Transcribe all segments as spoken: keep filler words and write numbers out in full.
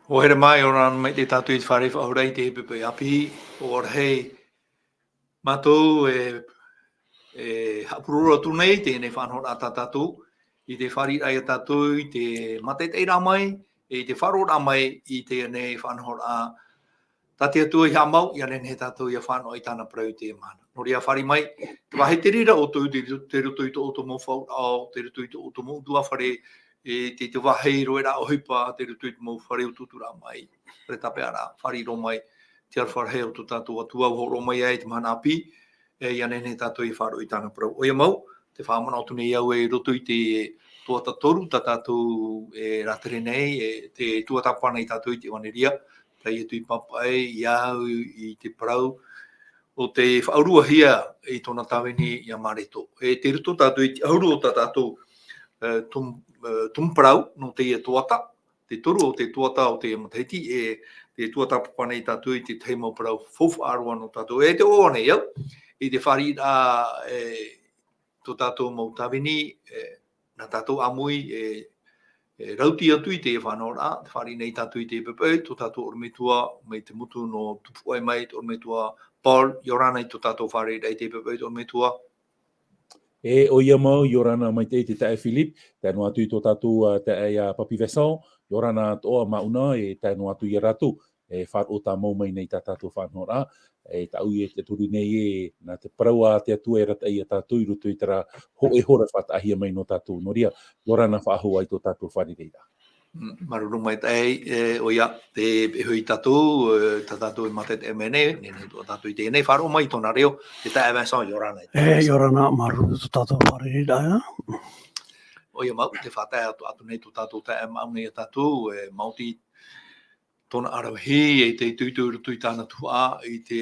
Hoa here mai, ʻia ora na maitaʻi tātou i te fare faʻahou ra i te poʻipoʻi ʻāpī, ʻo rahi mātou e, e haʻapuroro atu nei teie nei faʻanahoraʻa tā tātou, i te fāriʻiraʻa ia tātou i te mātaʻitaʻiraʻa mai, e i te faʻaroʻoraʻa mai i teie nei faʻanahoraʻa tā te Atua i haʻamau, ʻia nehenehe tātou ʻia fānaʻo i tāna parau i teie mahana. Nō reira fāriʻi mai, te vāhi te reira ʻoutou, tei roto, tei roto i tō ʻoutou mau faʻaroʻo, tei roto i tō ʻoutou mau ʻutuāfare, e, tei te vāhi roeraʻa ʻohipa, tei roto i te mau fare utuuturaʻa mai, fare tāpeʻaraʻa, fāriʻi roa mai, te aroha rahi o tō tātou Atua, ʻua hōroʻa mai ai te mahana ʻāpī, e, ʻia nehenehe tātou ʻia faʻaroʻo i tāna parau. ʻOia mau, tē faʻamanaʻo atu nei au e roto i te tuatāpaparaʻa tā tātou e rātere nei, e, te tuatāpaparaʻa nei tātou i te ʻevanelia, tā Ietu i pāpaʻi ia au i te parau ʻo tē faʻauruahia i tōna tāvini ia Mareto. E tei roto tātou i te ʻahuru o tā tātou, e, tumu, e, tumu parau nō teie tuata, te toru o te tuata o te matahiti, e te tuatāpapa nei tātou i te tahi mau parau faufaʻa roa nō tātou. E tē ʻoaʻoa nei au, i te fāriʻiraʻa, e, tō tātou mau tāvini, e, nā tātou ʻāmui, e, e, rauti atu i te faʻanahoraʻa, tē fāriʻi nei tātou i te poʻipoʻi, tō tātou ʻorometua, mai te motu nō Tupuaʻi mai, te ʻorometua Paul, ʻia ora na i tō tātou fāriʻiraʻa i te poʻipoʻi, te ʻorometua. E, ʻoia mau, ʻia ora na maitaʻi te taeaʻe Philip, tae noa atu i tō tātou, ā, taeaʻe ia Papi Vincent, ʻia ora na atoʻa māʻona, e tae noa atu ia rātou, e faʻaroʻo tāmau mai nei tā tātou faʻanahoraʻa, e tāʻu e tiʻaturi nei ē, nā te parau a te Atua e arataʻi ia tātou i roto i terā hōʻē hora faʻataʻahia mai nō tātou. Nō reira, ʻia ora na faʻahou i tō tātou fārereiraʻa. Mm, māuruuru maitaʻi, e, ʻoia, tē, e hoʻi tātou, e, tā tātou e mātaʻitaʻi mai nei, nehenehe atoʻa tātou i teie nei, faʻaroʻo mai i tōna reo, te taeaʻe Vincent, ʻia ora na. E, ʻia ora na, māuruuru tō tātou fārereiraʻa. ʻOia mau, tē faʻatae atu, atu nei tō tātou taeaʻe māʻona ia tātou, e, maoti tōna ʻaravihi, e te itoito i roto i tāna tuhaʻa, i te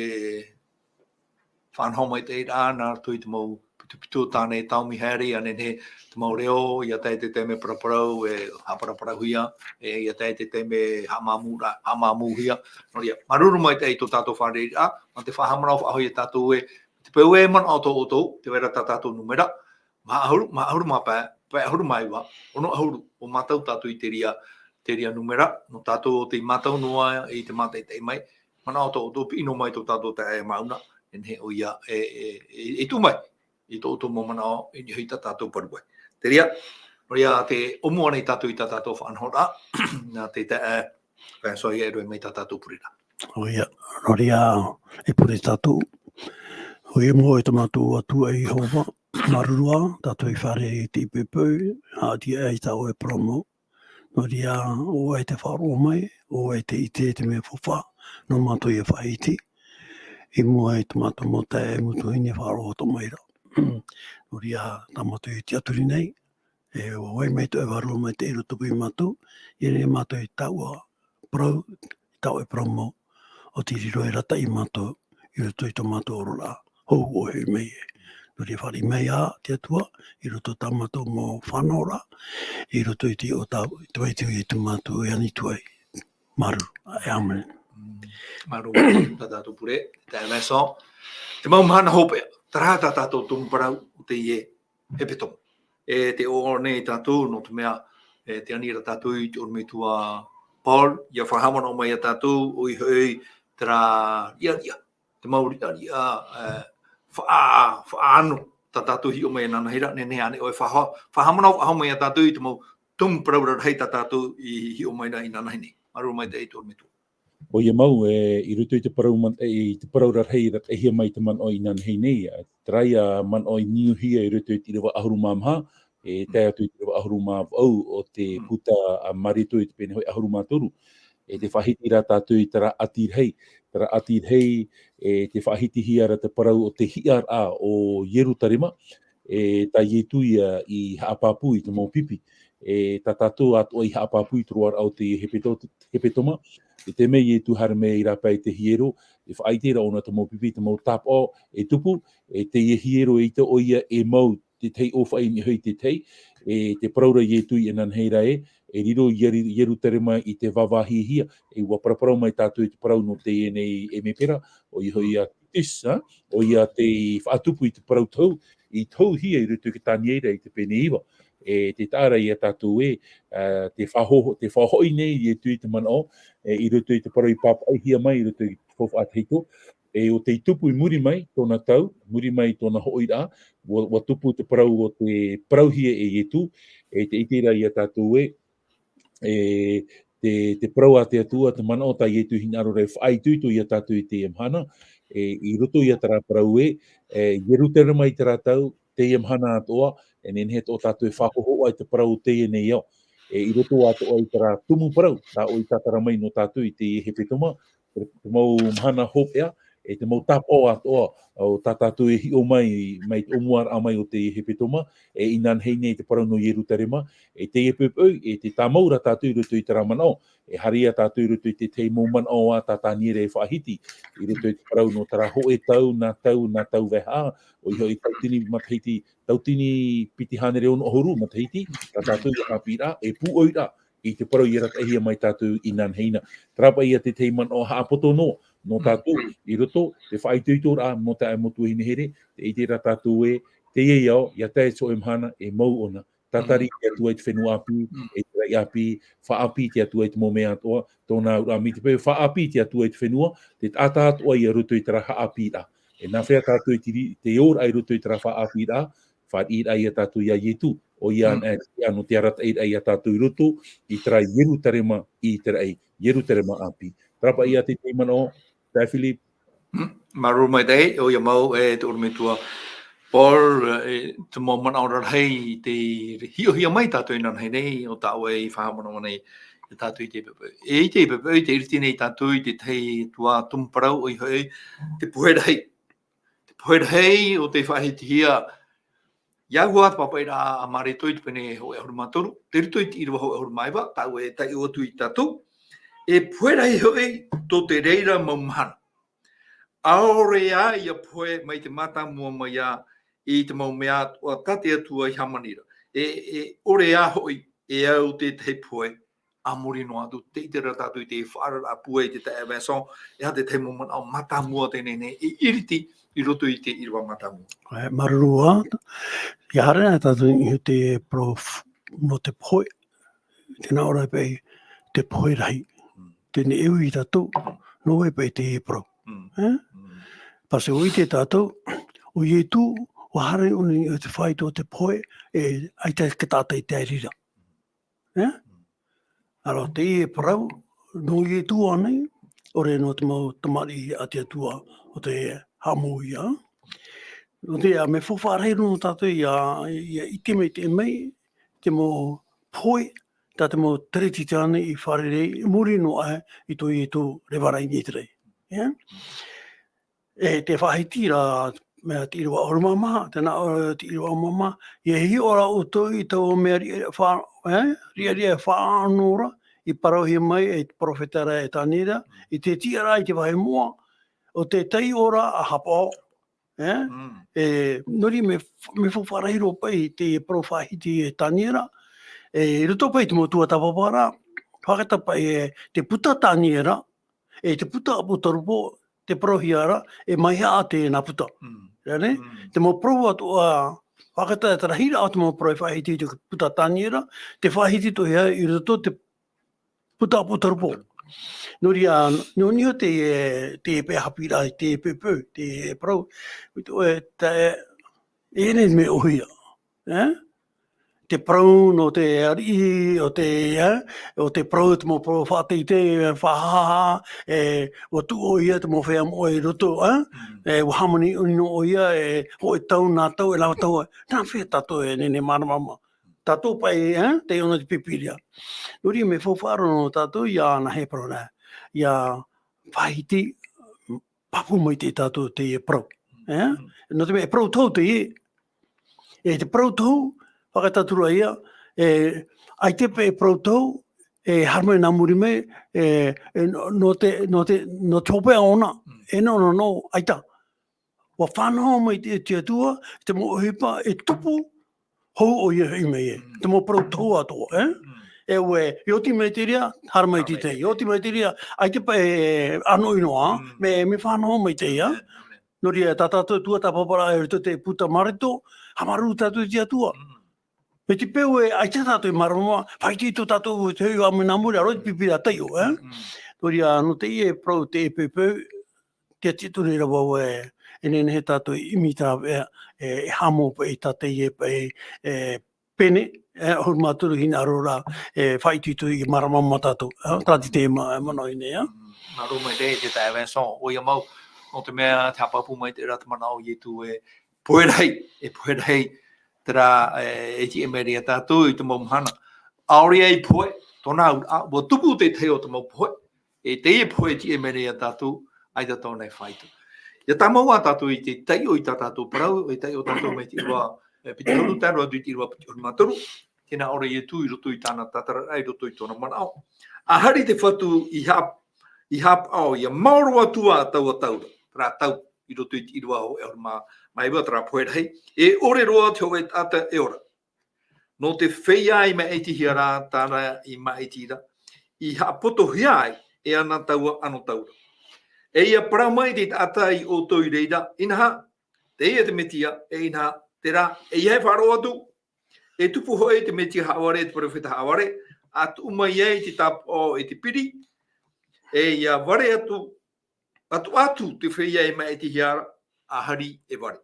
faʻanaho maitaʻiraʻa nā roto i te mau pitopito tāna e taomi haere, ʻia nehenehe te mau reo, ʻia tae te taime paraparau, e haʻaparaparauhia, e ʻia tae te taime haʻamāmū ra-, haʻamāmūhia. Nō reira, māuruuru maitaʻi tō tātou fārereiraʻa, mā te faʻahaʻamanaʻo faʻahou ia tātou ē, te peu e manaʻo atoʻa ʻoutou, tē vai ra tā tātou nūmera, maha ʻahuru, maha ʻahuru mā pae, pae ʻahuru mā iva, ono ʻahuru, ʻua mātau tātou i te reira, te reira nūmera, nō tātou ʻo tei mātau noa i te mātaʻitaʻi mai, manaʻo atoʻa ʻoutou, piʻi noa mai tō tātou taeaʻe māʻona, e nehenehe ʻoia e, e, e, e tuʻu mai i tō ʻoutou mau manaʻo, i niʻa i tā tātou parau. Te reira, nō reira tē ʻōmua nei tātou i tā tātou faʻanahoraʻa, nā te taeaʻe, e, Vincent ʻia rave mai tā tātou pureraʻa. ʻOia, nō reira, e pure tātou. ʻOia mau e tō mātou Atua e Iehova, māuruuru ā tātou i fārerei i te poʻipoʻi, haʻaʻati aʻe i tā ʻoe parau mau. Nō reira, ʻo ʻoe te faʻaroʻo mai, ʻo ʻoe te ʻite i te mea faufaʻa, nō mātou ʻia faʻaʻite. I mua i tō mātou mau taeaʻe, mau tuahine faʻaroʻo atoʻa mai ra. Nō reira, tā mātou e tiʻaturi nei, e ʻua vai mai tō ʻoe Vārua Maitaʻi i roto ia mātou, ʻia nehenehe mātou e taʻua parau, i tā ʻoe parau mau, ʻo tei riro e arataʻi ia mātou, i roto i tō mātou oraraʻa, hou ʻoe e hoʻi mai ē. Nō reira fāriʻi mai ā te Atua, i roto tā mātou mau faʻanahoraʻa, i roto i te iʻoa o tā, i te vai o Ietu mātou e ani atu ai. Māuruuru, e ʻāmene. Mm, māuruuru, tā tātou pure, taeaʻe Vincent. Te mau mahana hopeʻa, terā tā tātou tumu parau, ʻo teie, hepetoma. E tē ʻoaʻoa nei tātou, nō te mea, e tē ani ra tātou i te ʻorometua Paul, ʻia faʻahaʻamanaʻo mai ia tātou, ʻoia hoʻi terā riʻariʻa, te mau riʻariʻa, e, faʻa-, faʻaʻano, tā tātou i hiʻo mai inanahi ra, nehenehe ānei ʻoe e faʻa-, faʻahaʻamanaʻo faʻahou mai ia tātou i te mau tumu parau rarahi tā tātou i hiʻo mai ra inanahi nei. Māuruuru maitaʻi te ʻorometua. ʻOia mau, e, i roto i te parau man-, e, i te parau rarahi i arataʻihia mai te manaʻo inanahi nei, ā, terā ia manaʻo i niuhia i roto i te ʻīrava ʻahuru mā maha, e, tae atu i te ʻīrava ʻahuru mā vaʻu o te Mm. puta a Mareko i te pene hoʻi ʻahuru mā toru. E tē faʻahiti ra tātou i terā ʻati rahi, terā ʻati rahi, e, tē faʻahitihia ra te parau o te hiʻaraʻa o Ierutarema, e, tā Ietu ia i haʻapāpū i te mau pipi, e, tā tātou atoʻa i haʻapāpū i te roaraʻa o te hepeto-, hepetoma, i te mea Ietu haere mai i rāpae i te hiero, e faʻaʻite ra ʻōna te mau pipi, te mau tāpaʻo e tupu, e teie hiero eʻita ʻoia e mau te tahi ʻōfaʻi i niʻa hoʻi i te tahi, e tē parau ra Ietu inanahi ra ē, e riro Ieru-, Ierutarema i te vāvāhiahia, e ʻua paraparau mai tātou i te parau nō teie nei ʻemepera, ʻoia hoʻi a Titus, ā, ʻoia tei faʻatupu i te parau tohu, i tohuhia i roto i te Taniera i te pene iva. e te taʻa ra ia tātou ē, ā, te faʻaho-, te faʻahoʻi nei Ietu i te manaʻo, e, i roto i te parau i pāpaʻihia mai, i roto i te faufaʻa tahito, e, ʻo tei tupu i muri mai tōna tau, muri mai tōna hoʻiraʻa, ʻua, ʻua tupu te parau ʻo te parauhia e Ietu, e te ʻite ra ia tātou ē, e, te, te parau a te Atua, te manaʻo tā Ietu hinaʻaro ra e faʻaitoito ia tātou i teie mahana, e, i roto ia terā parau ē, e, Ierutarema i terā tau, teie mahana atoʻa, e nehenehe atoʻa tātou e faʻahohoʻa i te parau o teie nei ao. E, i roto atoʻa i terā tumu parau, rā ʻoe i tātara mai nō tātou i teie hepetoma, te, te mau mahana hopeʻa, e te mau tāpaʻo atoʻa, o tā tātou e hiʻo mai, mai te ʻōmuaraʻa mai o te hepetoma, e inanahi nei te parau nō Ierutarema, e teie poʻipoʻi, e tē tāmau ra tātou i roto i terā manaʻo, e haere ā tātou i roto i te tahi mau manaʻo ā tā Taniera e faʻahiti, i roto i te parau nō terā hōʻē tau, nā tau, nā tau vaehaʻa, ʻoia hoʻi tauatini matahiti, tauatini piti hānere ono ʻahuru matahiti, tā tātou ia haʻapiʻiraʻa, e pūʻoiraʻa, i te parau i arataʻihia mai tātou inanahi na. Terā paʻi ia te tahi manaʻo haʻapoto noa, nō tātou, i roto, te faʻaitoitoraʻa, nō taeaʻe Motuahine here, te ʻite ra tātou ē, teie ao, ʻia tae te hōʻē mahana, e mau ʻōna, tātari te Atua i te fenua ʻāpī, e te raʻi ʻāpī, faʻaʻāpī te Atua i te mau mea atoʻa, tōna auraʻa mai te peu, faʻaʻāpī te Atua i te fenua, te taʻata atoʻa ia roto i terā haʻaʻāpīraʻa. E nā hea tātou i te ri-, te ora i roto i terā faʻaʻāpīraʻa, fāriʻiraʻa ia tātou ia Ietu, ʻoia anaʻe te tiʻa nō te arataʻiraʻa ia tātou i roto, i terā Ierutarema, i te raʻi, Ierutarema ʻāpī. Terā paʻi ia te tahi manaʻo, taeaʻe Philip. Mm, māuruuru maitaʻi, ʻoia mau, e te ʻorometua Paul, e te mau manaʻo rarahi, tē hiʻohia mai tātou inanahi nei, ʻo tā ʻoe i faʻahaʻamanaʻo nei, e tātou i te poʻipoʻi. E i te poʻipoʻi, tē iriti nei tātou i te tahi tumu parau, ʻoia hoʻi, te pohe rahi. Te pohe rahi ʻo tē faʻahitihia, ʻia au ā te pāpaʻiraʻa a Mareko i te pene hōʻē ʻahuru mā toru, tei roto i te ʻīrava hōʻē ʻahuru mā iva, tāʻu e taiʻo atu ia tātou, e pohe rahi hoʻi tō te reira mau mahana. ʻAore ā ʻia pohe mai te mātāmua mai ā i te mau mea atoʻa tā te Atua i hāmani ra. E, e ʻore ā hoʻi, e au te tahi pohe, a muri noa atu, tē ʻite ra tātou i te faʻaararaʻa pūai i te taeaʻe Vincent, e aha te tahi mau manaʻo mātāmua teie nei, e iriti i roto i te ʻīrava mātāmua. E, māuruuru ā, ʻia haere ā tātou i te parau nō te pohe, tē nā ʻō ra paʻi te pohe rahi. Mm. Teie nei e ui tātou, nō vai paʻi te parau. Mm. E? Mm. Pasi ʻua ʻite tātou, ʻo Ietu, ʻua haere ʻōna i te fāito o te pohe, e, ʻaita te taʻata i te reira. E? Aro, teie parau, nō Ietu ānei, ʻore nō te mau tamariʻi a te Atua, ʻo tē haʻamou ia. Nō te, ā, mea faufaʻa rahi roa nō tātou ʻia, ʻia ʻite mai te mai, te mau pohe, tā te mau teretiteni i fārerei, i muri noa aʻe i tō Ietu reva ra i niʻa i te raʻi. E? E te faʻahiti ra, mea te ʻīrava ʻahuru mā maha, tē nā ʻō ra te ʻīrava ʻahuru mā maha, ʻia hiʻo ra ʻoutou i taua mea riʻa, riʻa, fa-, e? Riʻariʻa e faʻaʻano ra, i parauhia mai e te perofeta ra e Taniera, i te tiʻaraʻa i te vāhi moʻa, ʻo te taiʻo ra a hapaʻo, e? Mm. E, nō reira mea f-, mea faufaʻa rahi roa paʻi te parau faʻahiti e Taniera, e, i roto paʻi i te mau tuatāpaparaʻa, fakatapaʻi e te puta Taniera, e te puta ʻApotarupo, te parauhia ra, e maihaʻa teie puta. Mm. Rā nei? Mm. Te mau parau atoʻa, fakatapaʻi te rahiraʻa o te mau parau e faʻahiti i te puta Taniera, tē faʻahiti atoʻa ia i roto te puta ʻApotarupo. Nō reira, nō niʻa te, te peu haʻapiʻiraʻa, te peu, te parau, e, te, e, e nei mea ʻōhie, e? Te parau nō te ariʻi, ʻo te, e, ʻo te parau, te mau parau faʻateitei, e, faʻahaʻahaʻa, e, ʻua tuʻu ʻoia te mau feiā moʻa i roto, e? Mm. E, ʻua hāmani ʻino ʻoia, e, hōʻē tau, nā tau, e rave tau, e. Nā hea tātou e nehenehe e māramarama. Tātou paʻi, e, taiʻo na te Pīpīria. Nō reira, mea faufaʻa roa nō tātou ʻia anahe parau ra. ʻIa faʻahiti, pāpū maitaʻi tātou teie parau. E? Mm. Nō te mea, e parau tohu teie. E te parau tohu, fakataʻu ra ia, e, ʻaita paʻi e parau tohu, e haere mai nā muri mai, e, e, nō, nō te, nō te, nō te hopeʻa ʻōna, mm, e nō, nō, nō, ʻaita. ʻUa fānaʻo mai te, te Atua, te mau ʻohipa, e tupu, hou ʻoia hoʻi mai e. Mm. Te mau parau tohu atoʻa, e? Mm. E ʻua, e oti mai te reira, haere mai te tahi. E oti mai te reira, ʻaita paʻi e ʻano ʻino ā, mm, mea, mea fānaʻo mai te ia. Amen, amen. Nō reira, tā tātou tuatāpaparaʻa i roto i te puta Mareko, haʻamāuruuru tātou i te Atua. Mm. Mai te peu e, ʻaita tātou e mārama, faʻaitoito tātou te hoʻi ʻāmui nā muri, ʻaore te pipi rā taiʻo, e? Mm. Nō reira, nō teie parau, teie poʻipoʻi, te ati atu nei rā vau e, e nehenehe tātou e ʻimi i terā, e, e, e haʻamau paʻi i tā teie paʻi, e, pene, e, ʻahuru mā toru hinaʻaro ra, e, faʻaitoito i mārama mā tātou, e, terā te tēma, e, manaʻo nei, e? Mm, māuruuru maitaʻi te taeaʻe Vincent, ʻoia mau, nō te mea, te haʻapāpū maitaʻi ra te manaʻo o Ietu e, pohe rahi, e pohe rahi, terā, e, e tiʻa mai ra ia tātou i te mau mahana. ʻAore ia i pohe, tōna auraʻa, ʻua tupu te tahi o te mau pohe, e teie pohe e tiʻa mai ra ia tātou, ʻaita tātou e faʻaitoito. ʻIa tāmau ā tātou i te taiʻo i tā tātou parau, e taiʻo tātou mai te ʻīrava, e, piti ʻahuru, tae roa atu i te ʻīrava piti ʻahuru mā toru, tē nā ʻō ra Ietu i roto i tāna tātararaʻa, i roto i tōna manaʻo. ʻA hari te Fatu i haʻa-, i haʻapaʻo, ʻia maoro atu ā taua tau ra, terā tau i roto i te ʻīrava hōʻē ʻahuru mā, mā iva, terā pohe rahi, e ʻore roa te hōʻē taʻata e ora. Nō te feiā i māʻitihia ra, tāna i māʻiti ra, i haʻapotohia ai e ana taua anotau ra. E ʻia parau mai te taʻata ia ʻoutou i reira, inaha, teie te Mesia, e inaha, terā, e ʻeiaha e faʻaroʻo atu, e tupu hoʻi te Mesia haʻavare, te perofeta haʻavare, ʻa tuʻu mai ai te tāpaʻo e te piri, e ʻia vare atu, atu, atu te feiā i māʻitihia ra, ʻa hari e vare.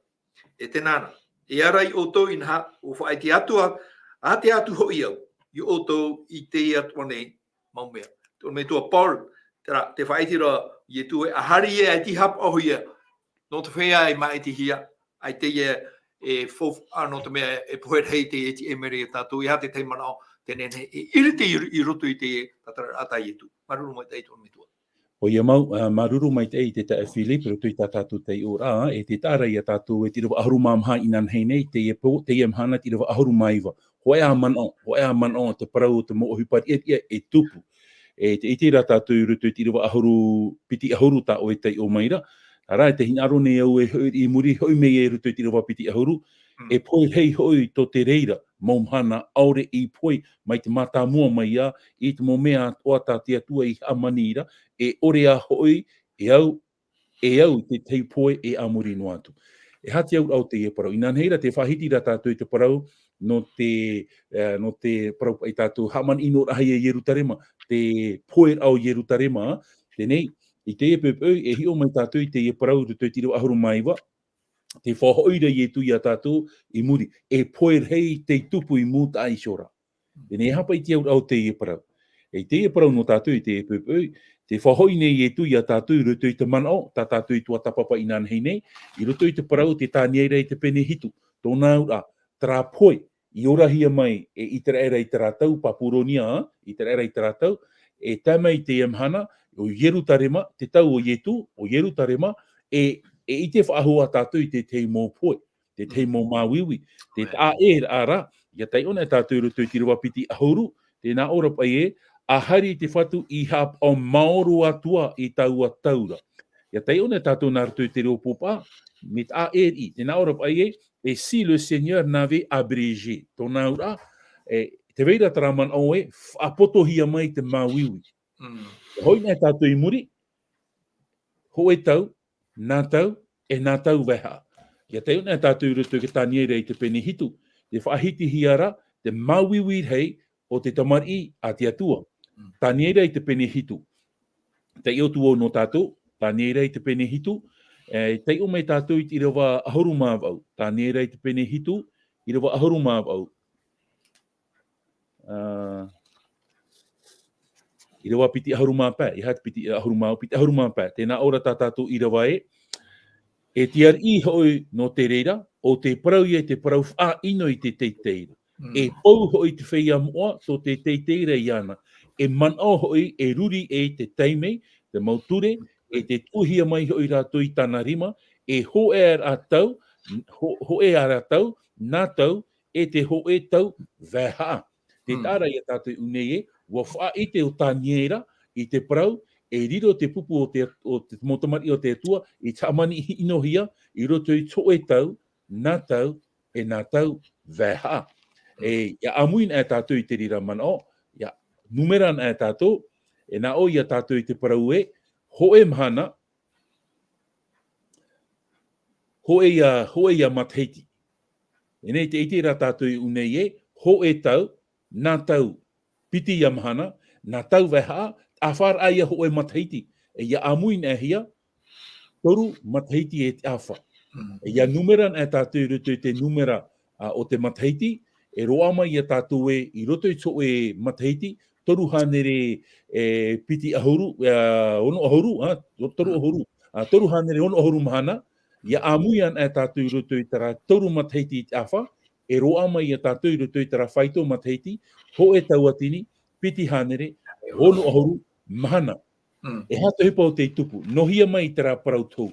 E tēnā na, e ara ia ʻoutou inaha, ʻua faʻaʻite atu ā, ʻa te Atua hoʻi au, ia ʻoutou i teie atoʻa nei mau mea. Tō te metua Paul, terā, tē faʻaʻite ra Ietu ē, ʻa hari e ʻaita i haʻapaʻohia, nō te feiā i māʻitihia, ʻaita e, e fou-, ā, nō te mea e pohe rahi te, e tiʻa mai ra ia tātou, e aha te tahi manaʻo, tē nehenehe e ʻiriti i, i roto i te tātararaʻa tā Ietu. Māuruuru maitaʻi tō te metua. ʻOia mau, ā, māuruuru maitaʻi i te taeaʻe Philip, i roto i tā tātou taiʻoraʻa, e tē taʻa ra ia tātou e te ʻīrava ʻahuru mā maha inanahi nei, teie pō-, teie mahana te ʻīrava ʻahuru mā iva. Hōʻē ā manaʻo, hōʻē ā manaʻo, te parau o te mau ʻohipa riʻariʻa e tupu. E tē ʻite ra tātou i roto i te ʻīrava ʻahuru, piti ʻahuru tā ʻoe e taiʻo mai ra. Terā, e te hinaʻaro nei au e hoʻi i muri, hoʻi mai i roto i te ʻīrava piti ʻahuru, Mm. e pohe rahi hoʻi tō te reira, mau mahana ʻaore i pohe, mai te mātāmua mai ā, i te mau mea atoʻa tā te Atua i hāmani ra, e ʻore ā hoʻi, e au, e au i te tahi pohe e a muri noa atu. E aha te auraʻa o teie parau? Inanahi ra tē faʻahiti ra tātou i te parau, nō te, e, nō te parau paʻi tātou, hāmani noa ra ia Ierutarema, te poheraʻa o Ierutarema, teie nei, i teie poʻipoʻi, e hiʻo mai tātou i teie parau, i roto i te ʻīrava ʻahuru mā iva, tē faʻahoʻi ra Ietu ia tātou i muri, e pohe rahi tei tupu i mūtaʻa iho ra. Teie nei, e aha paʻi te auraʻa o teie parau? I teie parau nō tātou i teie poʻipoʻi, tē faʻahoʻi nei Ietu ia tātou i roto i te manaʻo, tā tātou i tuatāpapa inanahi nei, i roto i te parau o te Taniera i te pene hitu, tōna auraʻa, terā pohe, i orahia mai e Iteraera i terā tau, Papuronia, Iteraera i terā tau, e tae mai i teie mahana, ʻo Ierutarema, te tau o Ietu, ʻo Ierutarema, e, e ʻite faʻahou ā tātou i te tahi mau pohe, te tahi mau māuiui, te taʻa ʻē ra, ʻia taiʻo na tātou i roto i te ʻīrava piti ʻahuru, tē nā ʻō ra paʻi ē, ʻa hari te Fatu i haʻapaʻo maoro atu ā i taua tau ra. ʻIa taiʻo na tātou nā roto i te reo pōpā, mea taʻa ʻē riʻi, tē nā ʻō ra paʻi ē, et si le Seigneur n'avait abrégé, tōna auraʻa, e, tē vai ra terā manaʻo ē, faʻapotohia mai te māuiui. Mm. Hoʻi na tātou i muri, hōʻē tau, nā tau, e nā tau vaehaʻa. ʻIa taiʻo na tātou i roto i te Taniera i te pene hitu, tē faʻahitihia ra, te māuiui rahi o te tamariʻi a te Atua. Mm. Taniera i te pene hitu. Taiʻo atu vau nō tātou, Taniera i te pene hitu, e, taiʻo mai tātou i te ʻīrava ʻahuru mā vaʻu. Taniera i te pene hitu, ʻīrava ʻahuru mā vaʻu. Ā, ʻīrava piti ʻahuru mā pae, e aha te piti ʻahuru mā, piti ʻahuru mā pae. Tē nā ʻō ra tā tātou ʻīrava ē, e te ariʻi hoʻi nō te reira, ʻo te parau ia te parau faʻaʻino i te teitei ra. Mm. E pou hoʻi te feiā moʻa, tō te teitei ra iāna. E manaʻo hoʻi, e ruri e te taime, te mau ture, e te tuʻuhia mai hoʻi rātou i tāna rima, e hōʻē ā tau, hō-, hōʻē ā tau, nā tau, e te hōʻē tau vaehaʻa. Tē taʻa ra ia tātou i ʻō nei ē, ʻua faʻaʻite ʻo Taniera i te parau, e riro te pupu o te, o te mau tamariʻi o te Atua, i te hāmani ʻinohia, i roto i te hōʻē tau, nā tau, e nā tau vaehaʻa. E, ʻia ʻāmui na tātou i te reira manaʻo, ʻia numera na tātou, e nā ʻō ia tātou i te parau ē, hōʻē mahana, hōʻē ia, hōʻē ia matahiti. E nei te ʻite ra tātou i ʻō nei ē, hōʻē tau, nā tau piti ia mahana, nā tau vaehaʻa, ʻāfaraʻa ia hōʻē matahiti. E ia ʻāmui anaʻe hia, toru matahiti e te ʻāfa. Mm. E ia nūmera anaʻe tātou i roto i te nūmera, ā, o te matahiti, e roaʻa mai ia tātou ē i roto i te hōʻē matahiti, toru hānere e piti ʻahuru, ā, ono ʻahuru, ā, to-, toru ʻahuru, ā, toru hānere ono ʻahuru mahana, ia ʻāmui anaʻe tātou i roto i terā toru matahiti i te ʻāfa, e roaʻa mai ia tātou i roto i terā faito matahiti, hōʻē tauatini, piti hānere, ono ʻahuru mahana. Mm. E aha te ʻohipa o tei tupu? Nohia mai terā parau tou.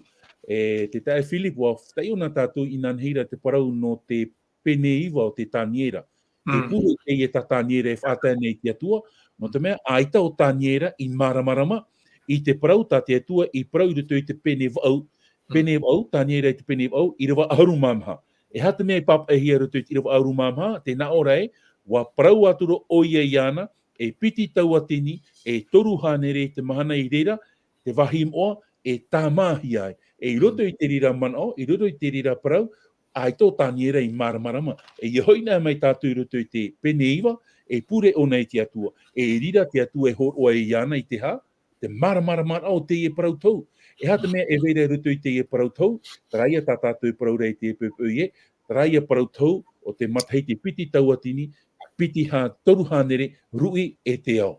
E te taeaʻe Philip, ʻua taiʻo na tātou inanahi ra te parau nō te pene iva o te Taniera. E Mm. pure teie tā Taniera e faʻatae nei i te Atua, nō te mea, ʻaita ʻo Taniera i māramarama i te parau tā te Atua i parau i roto i te pene vaʻu, Mm. pene vaʻu, Taniera i te pene vaʻu, ʻīrava ʻahuru mā maha. E aha te mea i pāpaʻihia i roto i te ʻīrava ʻahuru mā maha, tē nā ʻō ra ē, ʻua parau atu ra ʻoia iāna, e piti tauatini, e toru hānere i te mahana i reira, te vāhi moʻa, e tāmāhia ai. E i roto i te reira manaʻo, i roto i te reira parau, ʻaita ʻo Taniera i māramarama. E ia hoʻi anaʻe mai tātou i roto i te pene iva, e pure ʻōna i te Atua. E riro te Atua e hōroʻa iāna i te aha, te māramarama o teie parau tou. E aha te mea e vai ra i roto i teie parau tou, terā ia tā tātou e parau ra i te poʻipoʻi ē, terā ia parau tou o te matahiti piti tauatini, piti hā-, toru hānere, ruʻi e te ao.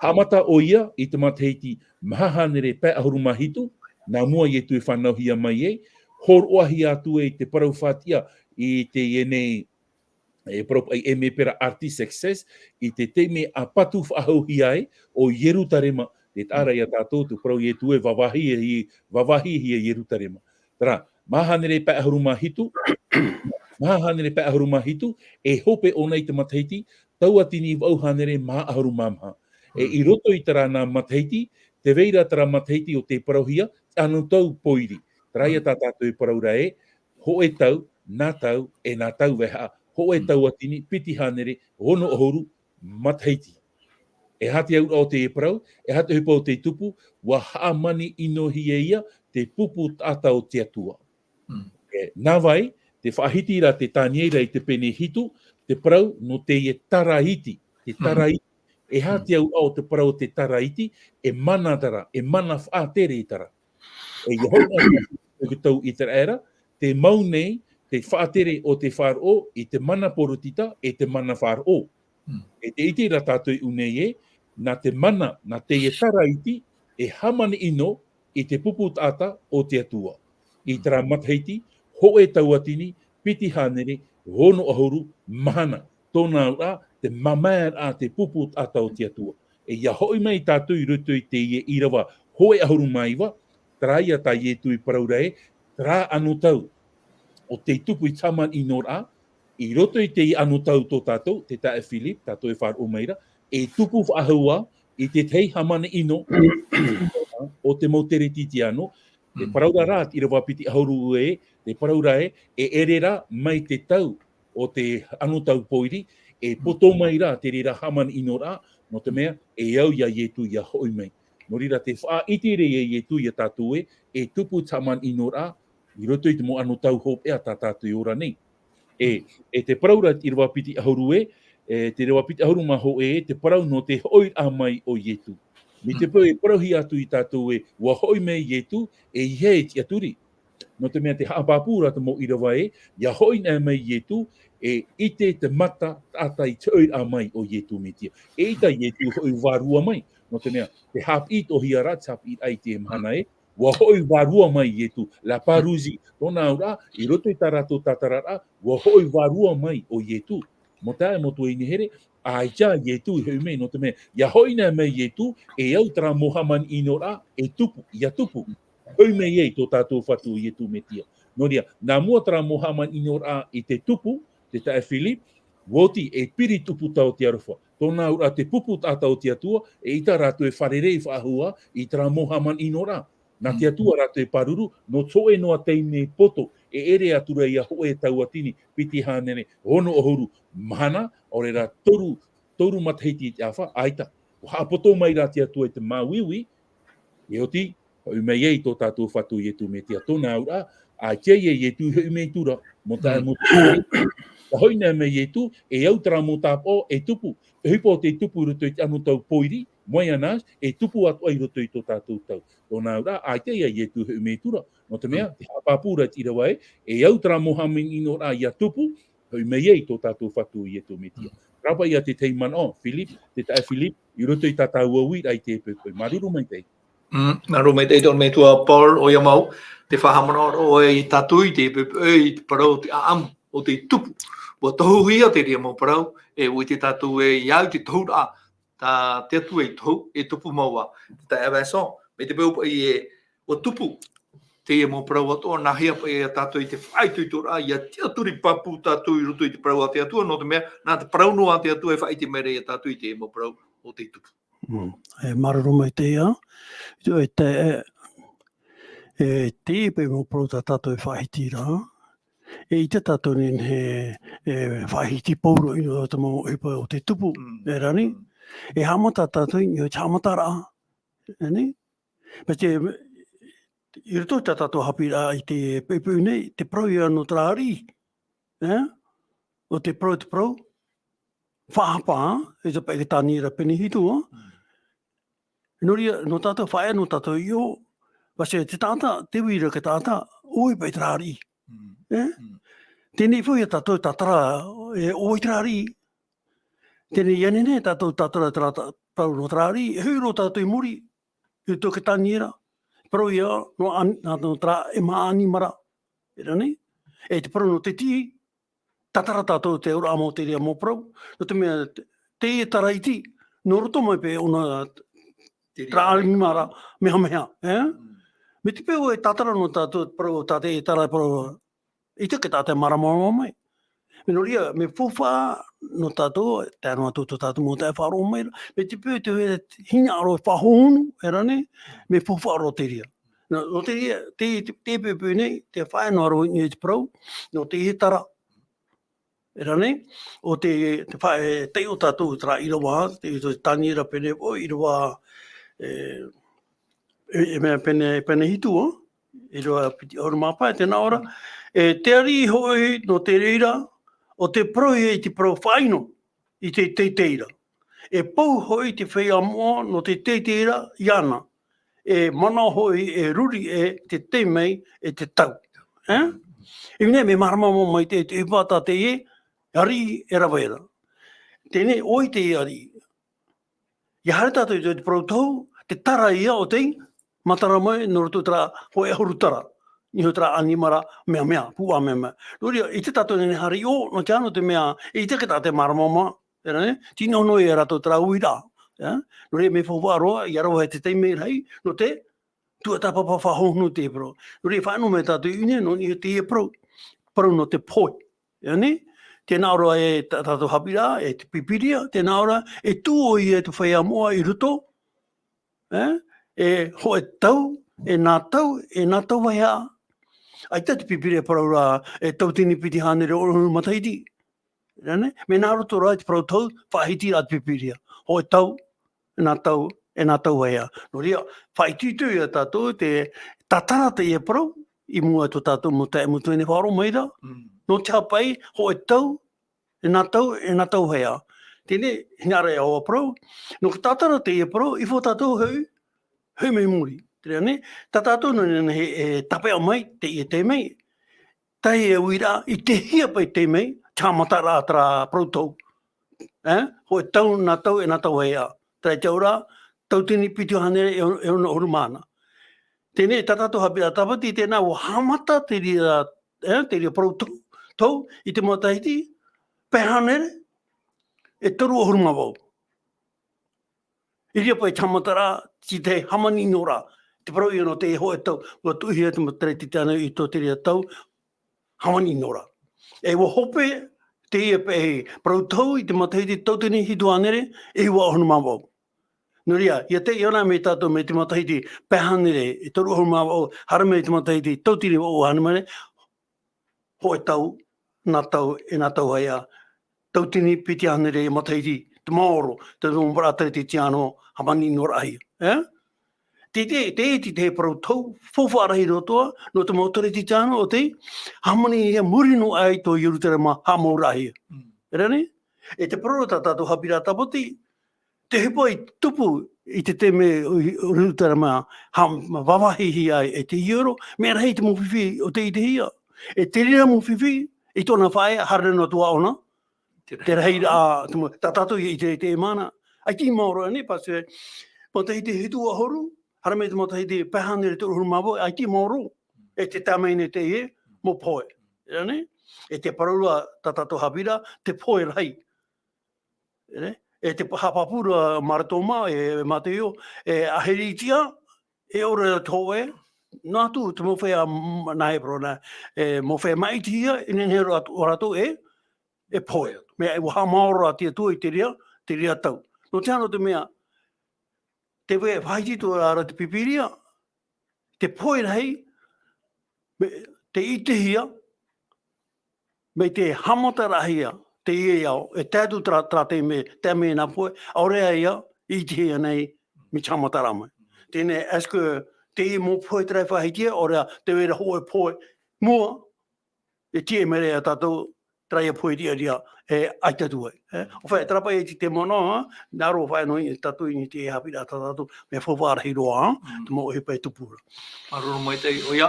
Haʻamata ʻoia i te matahiti maha hānere pae ʻahuru mā hitu, nā mua Ietu e fānauhia mai ai, hōroʻahia atu ai te parau faʻatiʻa i teie nei, e parau paʻi ʻemepera Artaxerxes, i te taime a patu faʻahouhia ai ʻo Ierutarema, te taʻa ra ia tātou te parau Ietu e vāvāhi, e vāvāhihia Ierutarema. Terā, maha hānere pae ʻahuru mā hitu, maha hānere pae ʻahuru mā hitu, e hope ʻōna i te matahiti, tauatini vaʻu hānere maha ʻahuru mā maha. E i roto i terā nā matahiti, tē vai ra terā matahiti ʻo tē parauhia, te anotau pōiri. Terā ia tā tātou e parau ra ē, hōʻē tau, nā tau, e nā tau vaehaʻa, hōʻē tauatini, piti hānere, ono ʻahuru matahiti. E aha te auraʻa o teie parau, e aha te ʻohipa o tei tupu, ʻua hāmani ʻino hia ia te pupu taʻata o te Atua. Mm. E, nā vai, tē faʻahiti ra te Taniera i te pene hitu, te parau nō teie taraiti, te Mm. taraiti. E aha Mm. te auraʻa o te parau o te taraiti, e mana terā, e mana faʻatere terā. E ia hoʻi anaʻe tātou i te tau ʻĪteraʻera, tē mau nei te faʻatere o te faʻaroʻo i te mana poritita e te mana faʻaroʻo. Mm. E tē ʻite ra tātou i ʻō nei ē, nā te mana, nā teie taraiti, e hāmani ʻino i te pupu taʻata o te Atua. I terā matahiti, hōʻē tauatini, piti hānere, ono ʻahuru mahana. Tōna auraʻa, te mamaeraʻa te pupu taʻata o te Atua. E ia hoʻi mai tātou i roto i teie ʻīrava hōʻē ʻahuru mā iva, terā ia tā Ietu i parau ra ē, terā anotau o tei tupu i te hāmani ʻinoraʻa, i roto i te anotau tō tātou, te taeaʻe Philip, tātou e faʻaroʻo mai ra, e tupu faʻahou ā i te tahi hāmani ʻino o te mau Keretītiano, te Mm. parau ra rā, te ʻīrava piti ʻahuru ē, te parau ra ē, e ʻere rā mai te tau o te anotau pōiri, e poto mai rā te reira hāmani ʻinoraʻa, nō te mea, e au ia Ietu ia hoʻi mai. Nō reira, tē faʻaʻite ra ia Ietu ia tātou ē, e tupu te hāmani ʻinoraʻa, i roto i te mau anotau hopeʻa tā tātou e ora nei. E, e te parau ra te ʻīrava piti ʻahuru ē, e te ʻīrava piti ʻahuru mā hōʻē ē, te parau nō te hoʻiraʻa mai o Ietu. Mai te peu e parauhia atu ia tātou ē, ʻua hoʻi mai Ietu, e ʻeiaha e tiʻaturi. Nō te mea tē haʻapāpū ra te mau ʻīrava ē, ia hoʻi anaʻe mai Ietu, e ʻite te mata taʻata i te hoʻiraʻa mai o Ietu Metia. Eʻita Ietu hoʻi vārua mai, nō te mea, tē haʻapiʻi atoʻa hia ra, te haʻapiʻiraʻa i te mahana ē, ʻua hoʻi vārua mai Ietu, la parousie, tōna auraʻa, i roto i tā rātou tātararaʻa, ʻua hoʻi vārua mai ʻo Ietu. Mau taeaʻe, mau tuahine here, ʻaita Ietu i hoʻi mai, nō te mea, ia hoʻi anaʻe mai Ietu, e au terā mau hāmani ʻinoraʻa, e tupu, ia tupu. Hoʻi mai ai tō tātou Fatu ʻo Ietu Metia. Nō reira, nā mua terā mau hāmani ʻinoraʻa i te tupu, te taeaʻe Philip, ʻua oti e piri tupu tā o te aroha. Tōna auraʻa te pupu taʻata o te Atua, eʻita rātou e fārerei faʻahou ā i terā mau hāmani ʻinoraʻa. Nā te Atua rātou e pāruru, nō te hōʻē noa taime poto, e ʻere atu ra ia hōʻē tauatini, piti hānere, ono ʻahuru mahana, ʻaore rā toru, toru matahiti i te ʻāfa, ʻaita. ʻUa haʻapoto mai rā te Atua i te māuiui, e oti, hoʻi mai ai tō tātou Fatu Ietu Metia, tōna auraʻa, ʻaita ia Ietu i hoʻi mai atu ra, mau taeaʻe, mau tuahine. Ka hoʻi nei mai Ietu, e au terā mau tāpaʻo, e tupu. E ʻohipa o te tupu i roto i te anotau pōiri, moianage, e tupu atoʻa i roto i tō tātou tau. Tōna auraʻa, ʻaita ia Ietu hoʻi mai atu ra. Nō te mea, te haʻapāpū ra te ʻīrava ē, e au terā mau hāmani ʻino ra ia tupu, hoʻi mai ai tō tātou Fatu Ietu Metia. Rāpaʻi ia te tahi manaʻo, Philip, te taeaʻe Philip, i roto i tā tāua uiraʻa i teie poʻipoʻi. Māuruuru maitaʻi. Mm, māuruuru maitaʻi tō metua Paul, ʻoia mau, te faʻahaʻamanaʻo roa ʻoe ia tātou i teie poʻipoʻi, i te parau, te ʻāʻamu o te tupu. ʻUa tohuhia terā mau parau, e ʻua ʻite tātou ē, ia au te tohu ra, tā te Atua i tohu, e tupu mau ā. Te taeaʻe Vincent, mai te peu paʻi ē, ʻua tupu teie mau parau atoʻa, nāhea paʻi ia tātou i te faʻaitoitoraʻa, ia tiʻaturi pāpū tātou i roto i te parau a te Atua, nō te mea, nā te parau noa a te Atua e faʻaʻite mai ra ia tātou i teie mau parau o te tupu. Mm. E māuruuru maitaʻi ā, e te, e, e, teie paʻi mau parau tā tātou e faʻahiti ra, e ʻite tātou nei he, e faʻahiti pauroa ʻino te mau ʻohipa o te tupu, Mm. e rā nei, Mm. e haʻamata tātou i te haʻamataraʻa, e nei, mai te, i roto i tā tātou haʻapiʻiraʻa i te poʻipoʻi nei, te parau ia nō terā ariʻi, e? ʻO te parau, te parau, faʻahapa, e te paʻi te Taniera pene hitu, ā? Mm. Nō reira, nō tātou faʻaea, nō tātou i ʻō, vase te taʻata, te uira te taʻata, ʻoia paʻi terā ariʻi. Mm. E? Mm. Teie nei foʻi ia tātou tātara, e, ʻoia terā ariʻi. Teie nei, ia nehenehe tātou tātara terā ta-, parau nō terā ariʻi, e hoʻi roa tātou i muri, i roto i te Taniera, parau ia, nō an-, nā, nō terā ʻema ʻanimara, e rā nei, e te parau nō te tiʻi, tātara tātou te auraʻa mau terā mau parau, nō te mea, te, teie taraiti, nō roto mai paʻi ʻōna Terā terā ʻanimara, mehameha, e? Mm. Mai te peu e tātara nō tātou parau, tā te, e tātara parau, ʻaita e taʻa te māramarama mai. Nō reira, mea faufaʻa nō tātou, tae noa atu tō tātou mau taeaʻe faʻaroʻo mai ra. Mai te peu te hinaʻaro faʻahōhonu, e rā nei, mea faufaʻa roa te reira. Nō, nō te reira, te, te, te poʻipoʻi nei, te faʻaea noa roa i te parau, nō te ʻitehia. E rā nei, ʻo te, te fa-, e, taiʻo tātou terā ʻīrava, te, te Taniera pene, ʻo ʻīrava, e, e, e mea pene, pene hitu, ʻo, ʻīrava piti ʻahuru mā pae, tē nā ʻō ra, e, te ariʻi hoʻi nō te reira, ʻo te parauhia i te parau faʻaʻino, i te teitei ra. E pou hoʻi te feiā moʻa nō te teitei ra iāna. E manaʻo hoʻi e ruri e te tei mai e te tau. E? I nei mea māramarama mai te, te ʻohipa tā teie ariʻi e rave ra. Teie nei, ʻoia te ariʻi. ʻIa haere tātou i te parau tohu, te tara ia o tei, matara mai, nō roto terā hōʻē ʻahuru tara. Niho terā ʻanimara, mehameha, puʻa mehameha. Nō reira, ʻite tātou nei haere i ʻō, nō te aha, nō te mea, ʻaita e taʻa te māramarama, e rā nei, tino noa ia rātou terā uiraʻa, e? Nō reira, mea faufaʻa roa, ʻia rave te taime rahi, nō te tuatāpapa faʻahōhonu te parau. Nō reira, faʻaʻino mai tātou i ʻō nei, nō niʻa i te parau, parau nō te pohe. E nei, tē nā ʻō ra e tā-, tātou haʻapiʻiraʻa, e te Pīpīria, tē nā ʻō ra, e tuʻu ʻoia e te feiā moʻa i roto, e? E hōʻē tau, e nā tau, e nā tau vaiiho. ʻAita te Pīpīria e parau ra, e tauatini piti hānere ʻahuru matahiti. Rā nei, mea nā roto rā i te parau tau, faʻahiti ra te Pīpīria. Hōʻē tau, e nā tau, e nā tau vaiiho. Nō reira, faʻaitoito ia tātou te tātara teie parau, i mua i tō tātou mau taeaʻe mau tuahine faʻaroʻo mai ra. Mm. Nō te aha paʻi, hōʻē tau, e nā tau, e nā tau vaiiho. Teie nei, hinaʻaro e ʻoe parau, nō te tātara teie parau, i fō tātou hoʻi, hoʻi mai muri. Terā nei, tā tātou nō nei, e, e tāpeʻa mai, teie tei mai, tae e uiraʻa, ʻitehia paʻi tei mai, te haʻamataraʻa terā parau tohu. E? Hōʻē tau, nā tau, e nā tau vaiiho. Terā i te au ra, tauatini piti hānere e, e ono ʻahuru mā nā. Teie nei, tā tātou haʻapiʻiraʻa Tāpati, tē nā ʻō haʻamata te reira, e, te reira parau tohu, tohu, i te matahiti, pae hānere, e toru ʻahuru mā vaʻu. I reira paʻi te haʻamataraʻa, te hāmani ʻino ra. Te parau ia nō te hōʻē tau, ʻua tuʻuhia te mau teretitē ʻānei i tō te reira tau, hāmani ʻino ra. E ʻua hope, teie paʻi parau tohu i te matahiti tauatini hitu hānere, e iva ʻahuru mā vaʻu. Nō reira, ʻia taiʻo na mai tātou mai te matahiti pae hānere, e toru ʻahuru mā vaʻu, haere mai te matahiti tauatini vaʻu hānere, hōʻē tau, nā tau, e nā tau vaiiho, tauatini piti hānere matahiti, te maoro, te mau parau teretitē ʻānei, hāmani ʻino ra ia, e? Te, te, te iti te parau tau, faufaʻa rahi roa atoʻa, nō te mau Teretitano o te, hāmani ia muri noa i tō Ierutarema haʻamauraʻahia. Mm. Rā nei? E te parau tā tātou haʻapiʻiraʻa Tāpati, te ʻohipa i tupu i te taime o Ierutarema ha-, vāvāhihia ai e te hiero, mea rahi te mau fifi o tei itehia. E te reira mau fifi, i tōna faʻaea, haere noa atu ā ʻōna, te rahi, te rahi, ā, te mau, tā tātou i te, te mana. ʻAita i maoro nei, parce que, matahiti hitu ʻahuru, haere mai te matahiti pae hānere toru ʻahuru mā vaʻu, ʻaita i maoro. E te tae mai nei teie, mau pohe. Rā nei? E te parau ra tā tātou haʻapiʻiraʻa, te pohe rahi. Rā nei? E te haʻapāpū ra Maratoma, e Mateo, e Ahiritia, e ʻore te hōʻē, noa atu te mau feiā, m-, nā Hebron, e mau feiā maʻitihia, e nehenehe roa atu, ʻo rātou e, e pohe. Mea, ʻua haʻamaoro atu i te reira, te reira tau. Nō te aha, nō te mea, te vai faʻahiti atu ra te Pīpīria, te pohe rahi, mea, tei itehia, mea tei haʻamataraʻahia, teie ao, e tae atu terā, terā taime, taime nā pohe, ʻaore ia, i itehia nei, mea tei haʻamataraʻa mai. Teie nei, est-ce que teie mau pohe terā e faʻahitia, ʻaore rā, te vai ra hōʻē pohe, mua, e tiʻa mai ra ia tātou, terā ia pohe riʻariʻa, e ʻaita atu ai, e. ʻO fai, terā paʻi e te manaʻo, ha? Nā roto faʻaea noa ia tātou i te haʻapiʻiraʻa tā tātou, mea faufaʻa rahi roa, ha? Mm. Te mau ʻohipa e tupu ra. Māuruuru maitaʻi, ʻoia,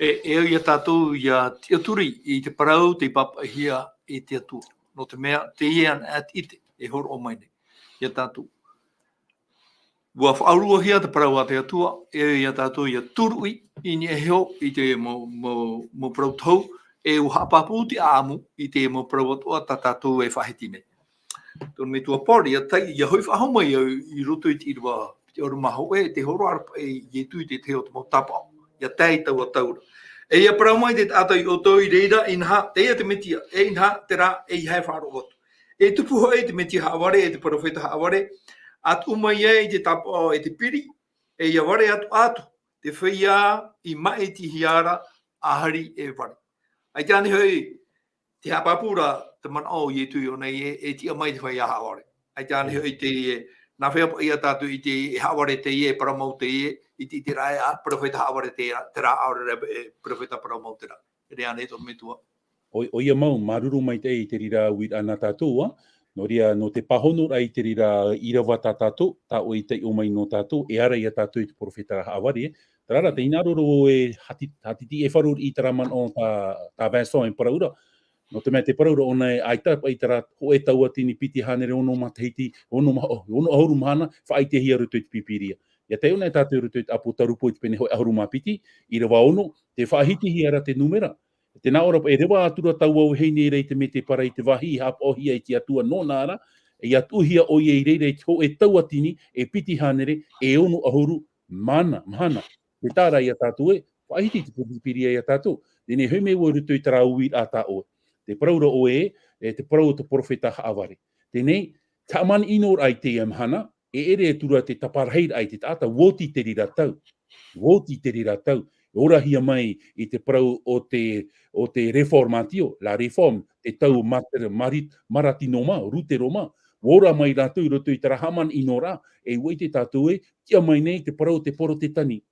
e, e au ia tātou ia tiʻaturi i te parau tei pāpaʻihia e te Atua. Nō te mea, teie ana e ʻite, e hōroʻa mai nei, ia tātou. ʻUa faʻaʻuruhia te parau a te Atua, e ia tātou ia turuʻi, i niʻa iho i te mau, mau, mau parau tau, e ʻua haʻapāpū te ʻāʻamu i te mau parau atoʻa tā tātou e faʻahiti nei. Tō te metua Paul, ia tai, ia hoʻi faʻahou mai au i roto i te ʻīrava piti ʻahuru mā hōʻē, te hōroʻa ra paʻi e Ietu i te tahi o te mau tāpaʻo, ia tae i taua tau ra. E ia parau mai te taʻata ia ʻoutou i reira, inaha, teie te Metia, e inaha, terā, ʻeiaha e faʻaroʻo atu. E tupu hoʻi te Metia haʻavare, e te perofeta haʻavare, ʻa tuʻu mai ai te tāpaʻo e te piri, e ia vare atu atu, te feiā i maʻitihia ra, ʻa hari e vare. ʻAita ānei hoʻi, te haʻapāpū ra, te manaʻo o Ietu i ʻōna e, e tiʻa mai te feiā haʻavare. ʻAita ānei hoʻi te, nā hea paʻi ia tātou i te, e haʻavare teie, e parau mau teie, i te, i te reira, e, ā, perofeta haʻavare terā, terā, ʻaore rā, e, perofeta parau mau terā. E reira ānei tō te metua. ʻO, ʻoia mau, māuruuru maitaʻi i te reira uiraʻa nā tātou, ā. Nō reira, nō te pāhonoraʻa i te reira ʻīrava tā tātou, tā ʻoe i taiʻo mai nō tātou, e ara ia tātou i te perofeta haʻavare, ē. Terā rā, tē hinaʻaro ra vau e hati-, hatiti e faʻaroʻo i terā manaʻo tā, tā Vincent e parau ra. Nō te mea te parau ra ʻōna e ʻaita paʻi terā hōʻē tauatini piti hānere ono matahiti, ono ma-, oh, ono ʻahuru mahana, faʻaʻitehia i roto i te Pīpīria. ʻIa taiʻo na tātou i roto i te ʻĀpōtarupo i te pene hōʻē ʻahuru mā piti, ʻīrava ono, tē faʻahitihia ra te nūmera. Tē nā ʻō ra paʻi, e reva atu ra taua vahine ra i te mētēpara i te vāhi i haʻapaʻohia e te Atua nōna ra, ʻia tuʻuhia ʻoia i reira i te hōʻē tauatini e piti hānere e ono ʻahuru mahana, mahana. Tē taʻa ra ia tātou ē, faʻahiti te Pīpīria ia tātou. Teie nei, hoʻi mai vau i roto i terā uiraʻa tā ʻoe. Te parau ra ʻoe, e te parau o te perofeta haʻavare. Teie nei, te hāmani ʻino ra i teie mahana, e ʻere atu ra te taparahi ra i te taʻata, ʻua oti te reira tau. ʻUa oti te reira tau. E orahia mai i te parau o te, o te Reformatio, la Réforme, te tau Mater-, Mari-, Maratino mā, Rutero mā. ʻUa ora mai rātou i roto i terā hāmani ʻino ra, e ʻua ʻite tātou ē, tiʻa mai nei te parau o te Porotetani.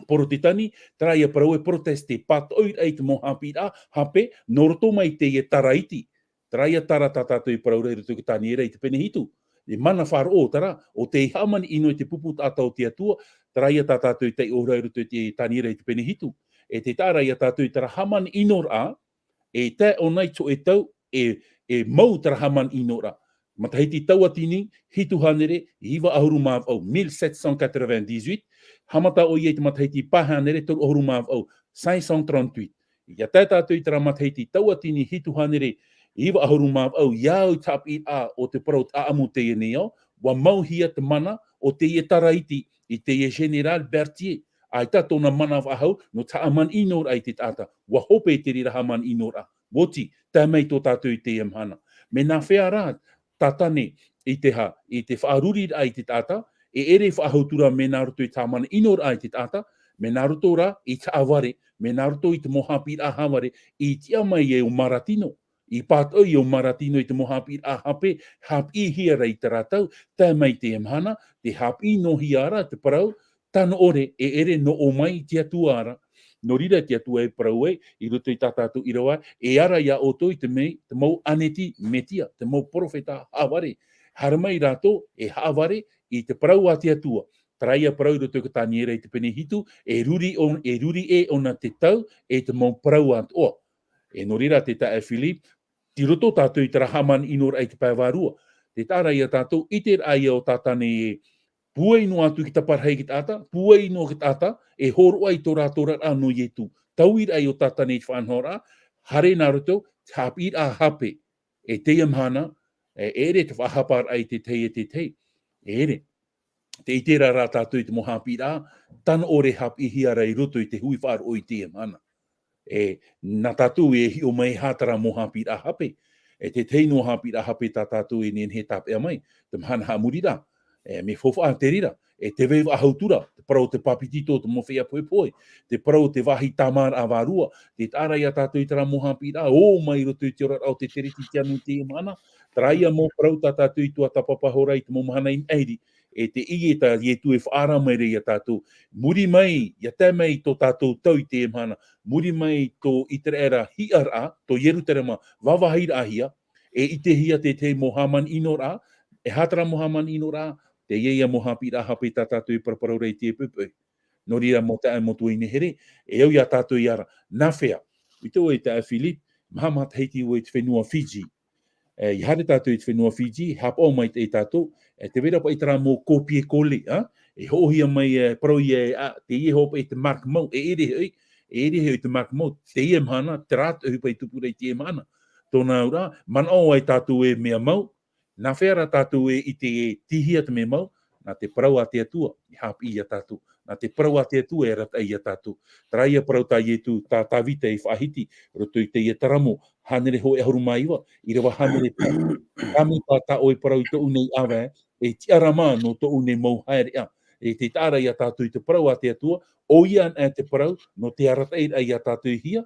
Porotetani, terā ia parau e proteste, pātoʻi ra i te mau haʻapiʻiraʻa, hape, nō roto mai teie tara iti. Terā ia tara tā tātou i parau ra i roto i te Taniera i te pene hitu. E mana faʻaroʻo terā, ʻo tei hāmani ʻino i te pupu taʻata o te Atua, terā ia tā tātou i taiʻo ra i roto i te Taniera i te pene hitu. E tē taʻa ra ia tātou i terā hāmani ʻino ra, e tae ʻōna i te hōʻē tau, e, e mau terā hāmani ʻino ra. Matahiti tauatini, hitu hānere, iva ʻahuru mā vaʻu, mille sept cent quatre-vingt-dix-huit, haʻamata ʻoia i te matahiti pae hānere, toru ʻahuru mā vaʻu, cinq cent trente-huit. ʻIa tae tātou i terā matahiti tauatini hitu hānere iva ʻahuru mā vaʻu, ʻia au i te haʻapiʻiraʻa o te parau o te ʻāʻamu teie nei ao, ʻua mauhia te mana o teie tara iti, i teie Général Berthier. ʻAita tōna mana faʻahou, nō te hāmani ʻino ra i te taʻata, ʻua hope te reira hāmani ʻino ra. ʻUa oti, tae mai tō tātou i teie mahana. Mea nā hea rā, Tātane i te ha-, i te faʻaruriraʻa i te taʻata, e ʻere faʻahou atu ra mea nā roto i te hāmani ʻino ra i te taʻata, mea nā roto rā i te haʻavare, mea nā roto i te mau haʻapiʻiraʻa haʻavare, i tiʻa mai e ʻo Maratino, i pātoʻi e ʻo Maratino i te mau haʻapiʻiraʻa hape, haʻapiʻihia ra i terā tau, tae mai teie mahana, tē haʻapiʻi noa hia ra te parau, tano ʻore, e ʻere nō ʻō mai te Atua ra. Nō reira te Atua e parau ai, i roto i tā tātou ʻīrava, e ara iā ʻoutou i te mea, te mau ʻāneti Metia, te mau perofeta haʻavare. Haere mai rātou, e haʻavare i te parau a te Atua. Terā ia parau i roto i te Taniera i te pene hitu, e ruri ʻo-, e ruri ʻē ʻōna te tau, e te mau parau atoʻa. E nō reira te taeaʻe Philip, tei roto tātou i terā hāmani ʻino raʻa i te pae vārua. Te taʻa ra iā tātou, ʻite raʻa ia ʻo Tātane ē, pūai noa atu i te taparahi ki te taʻata, pūai noa ki te taʻata, e hōroʻa i tō rātou oraraʻa nō Ietu. Taui raʻa ia ʻo Tātane i te faʻanahoraʻa, haere nā roto, te haʻapiʻiraʻa hape. E teie mahana, e ʻere te faʻahapa raʻa i te tahi e te tahi. E ʻere. Te ʻite ra rā tātou i te mau haʻapiʻiraʻa, tano ʻore haʻapiʻihia ra i roto i te hui faʻaroʻo i teie mahana. E, nā tātou e hiʻo mai e aha terā mau haʻapiʻiraʻa hape. E te tahi noa haʻapiʻiraʻa hape tā tātou e nehenehe e tāpeʻa mai, te mahana haʻamori ra. E, mea faufaʻa te reira, e te vai faʻahoutu ra, te parau o te papetito, te mau feiā pohepohe, te parau o te vāhi tāmāraʻa vārua, te taʻa ra iā tātou i terā mau haʻapiʻiraʻa, ʻō mai i roto i te oraraʻa o te Kerisetiano i teie mahana, terā ia mau parau tā tātou i tuatāpapa iho ra i te mau mahana i maʻiri, e te ʻī tā Ietu e faʻaara mai ra iā tātou. Muri mai, ʻia tae mai tō tātou tau i teie mahana, muri mai tō ʻĪteraʻera hiʻaraʻa, tō Ierutarema vāvāhiraʻahia, e ʻitehia te tahi mau hāmani ʻino ra, e aha terā mau hāmani ʻino ra, teie ia mau haʻapiʻiraʻa hape tā tātou e paraparau ra i teie poʻipoʻi. Nō reira mau taeaʻe mau tuahine here, e au iā tātou ia ara, nā hea? ʻUa ʻite ʻoe taeaʻe Philip, maha matahiti ʻoe i te fenua Fiji. E, ʻia haere tātou i te fenua Fiji, e haʻapaʻo maitaʻi tātou, e tē vai ra paʻi terā mau kōpie kole, ā? E hoʻohia mai, e, parau ia e, ā, teie hoʻi paʻi te mark mau, e ʻere hoʻi, e ʻere hoʻi te mark mau, teie mahana, terā atoʻa hoʻi paʻi tupu ra i teie mahana. Tōna auraʻa, manaʻo ai tātou e mea mau, nā hea rā tātou e ʻite e tīhia te mea mau, nā te parau a te Atua, i haʻapiʻi iā tātou. Nā te parau a te Atua e arataʻi iā tātou. Terā ia parau tā Ietu, tā Tāvita i faʻahiti, roto i teie Taramo, hānere hōʻē ʻahuru mā iva, ʻīrava hānere pae. Tāmau tā, tā ʻoe parau i tōʻu nei ʻāvae, e tiʻarama nō tōʻu nei mau haereʻa. E te taʻa ra iā tātou i te parau a te Atua, ʻoia anaʻe te parau, nō te arataʻiraʻa iā tātou e hia,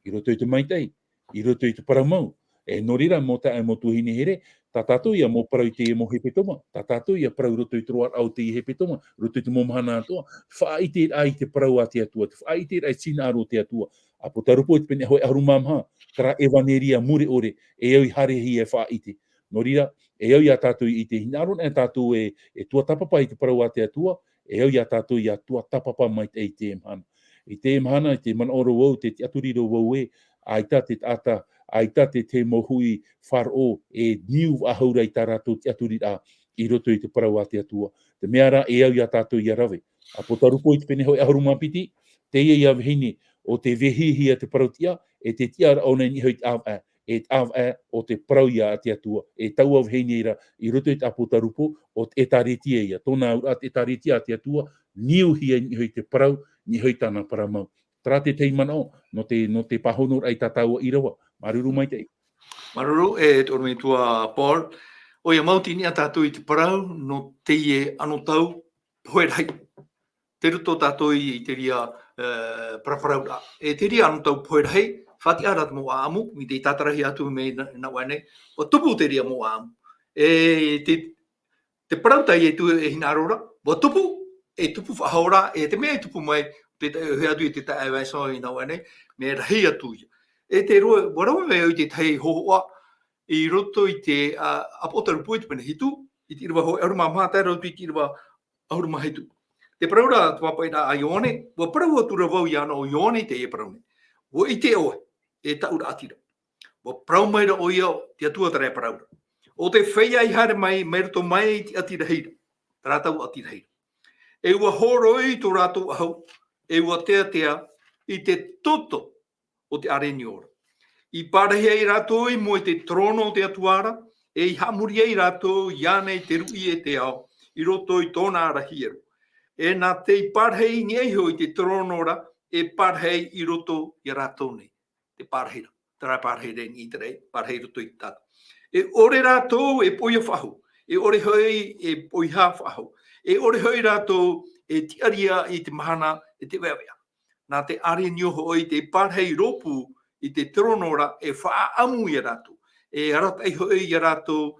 i roto i te maitaʻi, i roto i te parau mau. E nō reira, mau taeaʻe mau tuahine here, tā tātou ia mau parau i teie mau hepetoma, tā tātou ia parau i roto i te roaraʻa o teie hepetoma, roto i te mau mahana atoʻa, faʻaʻiteraʻa i te parau a te Atua, te faʻaʻiteraʻa i te hinaʻaro o te Atua. ʻĀpōtarupo i te pene hōʻē ʻahuru mā maha, terā ʻevaneria mure ʻore, e au i haerehia e faʻaʻite. Nō reira, e au iā tātou i te hinaʻaro anaʻe tātou e, e tuatāpapa i te parau a te Atua, e au iā tātou ʻia tuatāpapa maitaʻi i teie mahana. I teie mahana, i te manaʻo roa vau, tē tiʻaturi roa vau ē, ʻaita te taʻata, ʻaita te, te mau hui faʻaroʻo e niu faʻahou ra i tā rātou tiʻaturiraʻa i roto i te parau a te Atua. Te mea rā, e au iā tātou ʻia rave. ʻĀpōtarupo i te pene hōʻē ʻahuru mā piti, teie ia vahine, ʻo tē vehihia te parau tiʻa, e te tiʻaraʻa ʻōna i niʻa iho i te ʻāvaʻe, e te ʻāvaʻe o te parau ia a te Atua, e taua vahine ra, i roto i te ʻĀpōtarupo, ʻo te ʻĒtārētia ia, tōna auraʻa te ʻĒtārētia a te Atua, niuhia i niʻa iho i te parau, niʻa iho i tāna parau mau. Terā te tahi manaʻo, nō te, nō te pāhonoraʻa i tā tāua ʻīrava. Māuruuru maitaʻi. Māuruuru, e te ʻorometua Paul. ʻOia mau tei niʻa tātou i te parau, nō teie anotau pohe rahi. Tei roto tātou i, i te reira, e, paraparauraʻa. E te reira anotau pohe rahi, faʻatiʻa ra te mau ʻāʻamu, mai te tātarahia atu mai nā, nā ʻō nei, ʻua tupu te reira mau ʻāʻamu. E te, te parau tā Ietu e hinaʻaro ra, ʻua tupu, e tupu faʻahou ra, e te mea e tupu mai, te, te, e ʻohie atu i te taeaʻe Vincent i nā ʻō nei, mea rahi atu ia. E te roa, ʻua rave mai au i te tahi hōhoʻa, i roto i te, a, ʻĀpōtarupo i te pene hitu, i te ʻīrava hōʻē ʻahuru mā maha, tae roa atu i te ʻīrava ʻahuru mā hitu. Te parau ra, te pāpaʻiraʻa a Ioane, ʻua parau atu ra vau iāna ʻo Ioane i teie parau nei. ʻUa ʻite ʻoe, e tāʻu raʻatira. ʻUa parau mai ra ʻoia, te Atua terā e parau ra. ʻO te feiā i haere mai, mai roto mai i te ʻati rahi ra. Terā taua ʻati rahi ra. E ʻua hōroʻa i tō rātou ʻahu, e ʻua teatea i te toto o te ʻārenio ra. I pārahi ai rātou i mua i te terōno o te Atua ra, e i haʻamori ai rātou iāna i te ruʻi e te ao, i roto i tōna ara hiero. E nā te pārahi i niʻa iho i te terōno ra, e pārahi i roto iā rātou nei. Te pārahi ra. Terā pārahi ra i niʻa i te raʻi, pārahi i roto i te taʻata. E ʻore rātou e poʻia faʻahou. E ʻore hoʻi e poʻihā faʻahou. E ʻore hoʻi rātou e tiʻaria i te mahana e te veʻaveʻa. Nā te ʻārenio hoʻi te pārahi rōpū i te terōno ra e faʻaʻamu iā rātou. E arataʻi hoʻi iā rātou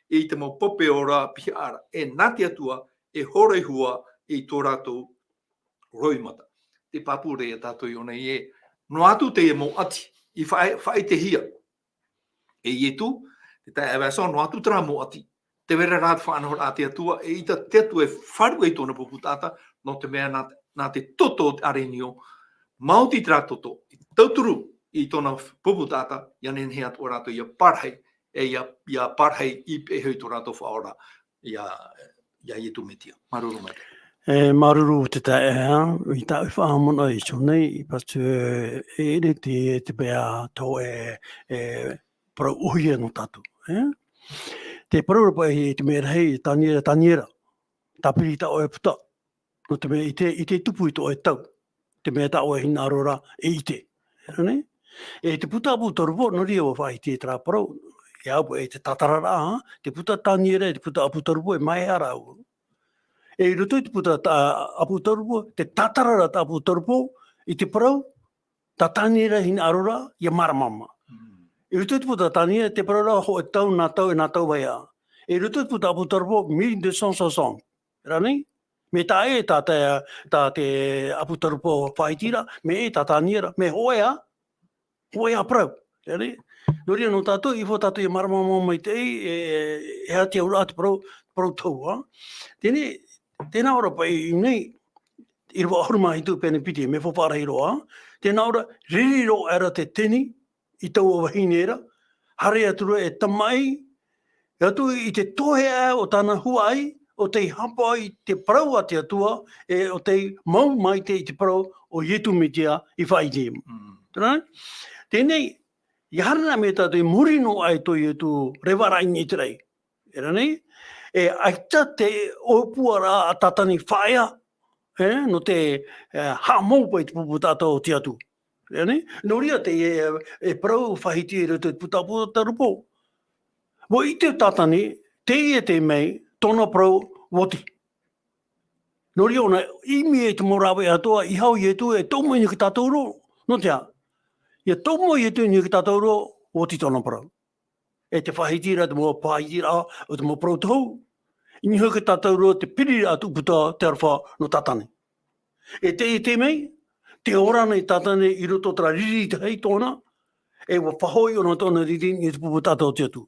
i te mau pape ora pihaʻa ra. E nā te Atua e hōroʻa iho ā i tō rātou roimata. Te pāpū ra ia tātou i ʻō nei ē, noa atu teie mau ʻati i faʻa-, faʻaʻitehia e Ietu, te taeaʻe Vincent, noa atu terā mau ʻati. Tē vai ra te faʻanahoraʻa a te Atua, eʻita te Atua e faʻaruʻe i tōna pupu taʻata, nō te mea nā, nā te toto o te arenio, maoti terā toto, i tauturu i tōna pupu taʻata, ʻia nehenehe atoʻa rātou ʻia parahi, e ʻia, ʻia parahi i peʻe hoʻi tō rātou Faʻaora, ia, ia Ietu Metia. Māuruuru maitaʻi. E, māuruuru te taeaʻe, i tāʻu faʻahaʻamanaʻo i ʻō nei, i patu e, e ʻere te, te mea tō e, e, parau ʻōhie nō tātou, e? Te parau ra paʻi i te mea rahi, Taniera, Taniera, tāpiri tā ʻoe puta. Nō te mea i te, i te tupu i tō ʻoe tau. Te mea tā ʻoe hinaʻaro ra e ʻite. Rā nei? E te puta ʻAputarupo, nō reira ʻua faʻaʻite terā parau. E au e te tātararaʻa, te puta Taniera, e te puta ʻAputarupo, e maea rāua. E i roto i te puta ta-, ʻAputarupo, te tātararaʻa tā ʻAputarupo, i te parau, tā Taniera hinaʻaro ra, ʻia māramarama. Mm. I roto i te puta Taniera, te parau ra hōʻē tau, nā tau, e nā tau vai ā. I roto i te puta ʻAputarupo, mille deux cent soixante. Rā nei? Mea tā ē, tā te, tā te ʻAputarupo faʻahiti ra, mea ʻē tā Taniera, mea hōʻē ā, hōʻē ā parau. Rā nei? Nō reira nō tātou, i fō tātou ʻia māramarama maitaʻi, e, e, e aha te auraʻa te parau, parau tau, ā. Teie, tēnā ʻō ra paʻi i ʻō nei, ʻīrava ʻahuru mā hitu pene piti, mea faufaʻa rahi roa, tēnā ʻō ra, riri roa aʻera te teni i taua vahine ra, haere atu ra e tamaʻi, atu i te tohe aʻe o tāna huaʻai, ʻo tei haʻapaʻo i te parau a te Atua, e ʻo tei mau maitaʻi i te parau o Ietu Metia i faʻaʻite. Mm. Terā, teie, ʻia haere na mea tātou i muri noa aʻe tō Ietu revaraʻa i niʻa i te raʻi. E rā nei, e ʻaita te ʻōpuaraʻa a Tātane faʻaea, e, nō te, e, haʻamau paʻi te pupu taʻata o te Atua. E rā nei, nō reira te, e, e parau faʻahiti i roto i te puta ʻAputarupo. ʻUa ʻite Tātane, teie te mea, tōna parau, ʻua oti. Nō reira ʻōna, ʻimi i te mau rāveʻa atoʻa, i hau Ietu, e toʻo mai i niʻa ia tātou roa, nō te aha? ʻIa toʻo mai Ietu i niʻa ia tātou roa, ʻua oti tōna parau. E te faʻahiti ra, te mau faʻahiti ra, o te mau parau tohu. I niʻa ia tātou roa, te piri ra atu puta, te aroha nō Tātane. E te, e te mea, tē ora nei Tātane i roto terā riri tahi tōna, e ʻua faʻahoʻi ʻōna tōna riri i te pupu taʻata o te Atua.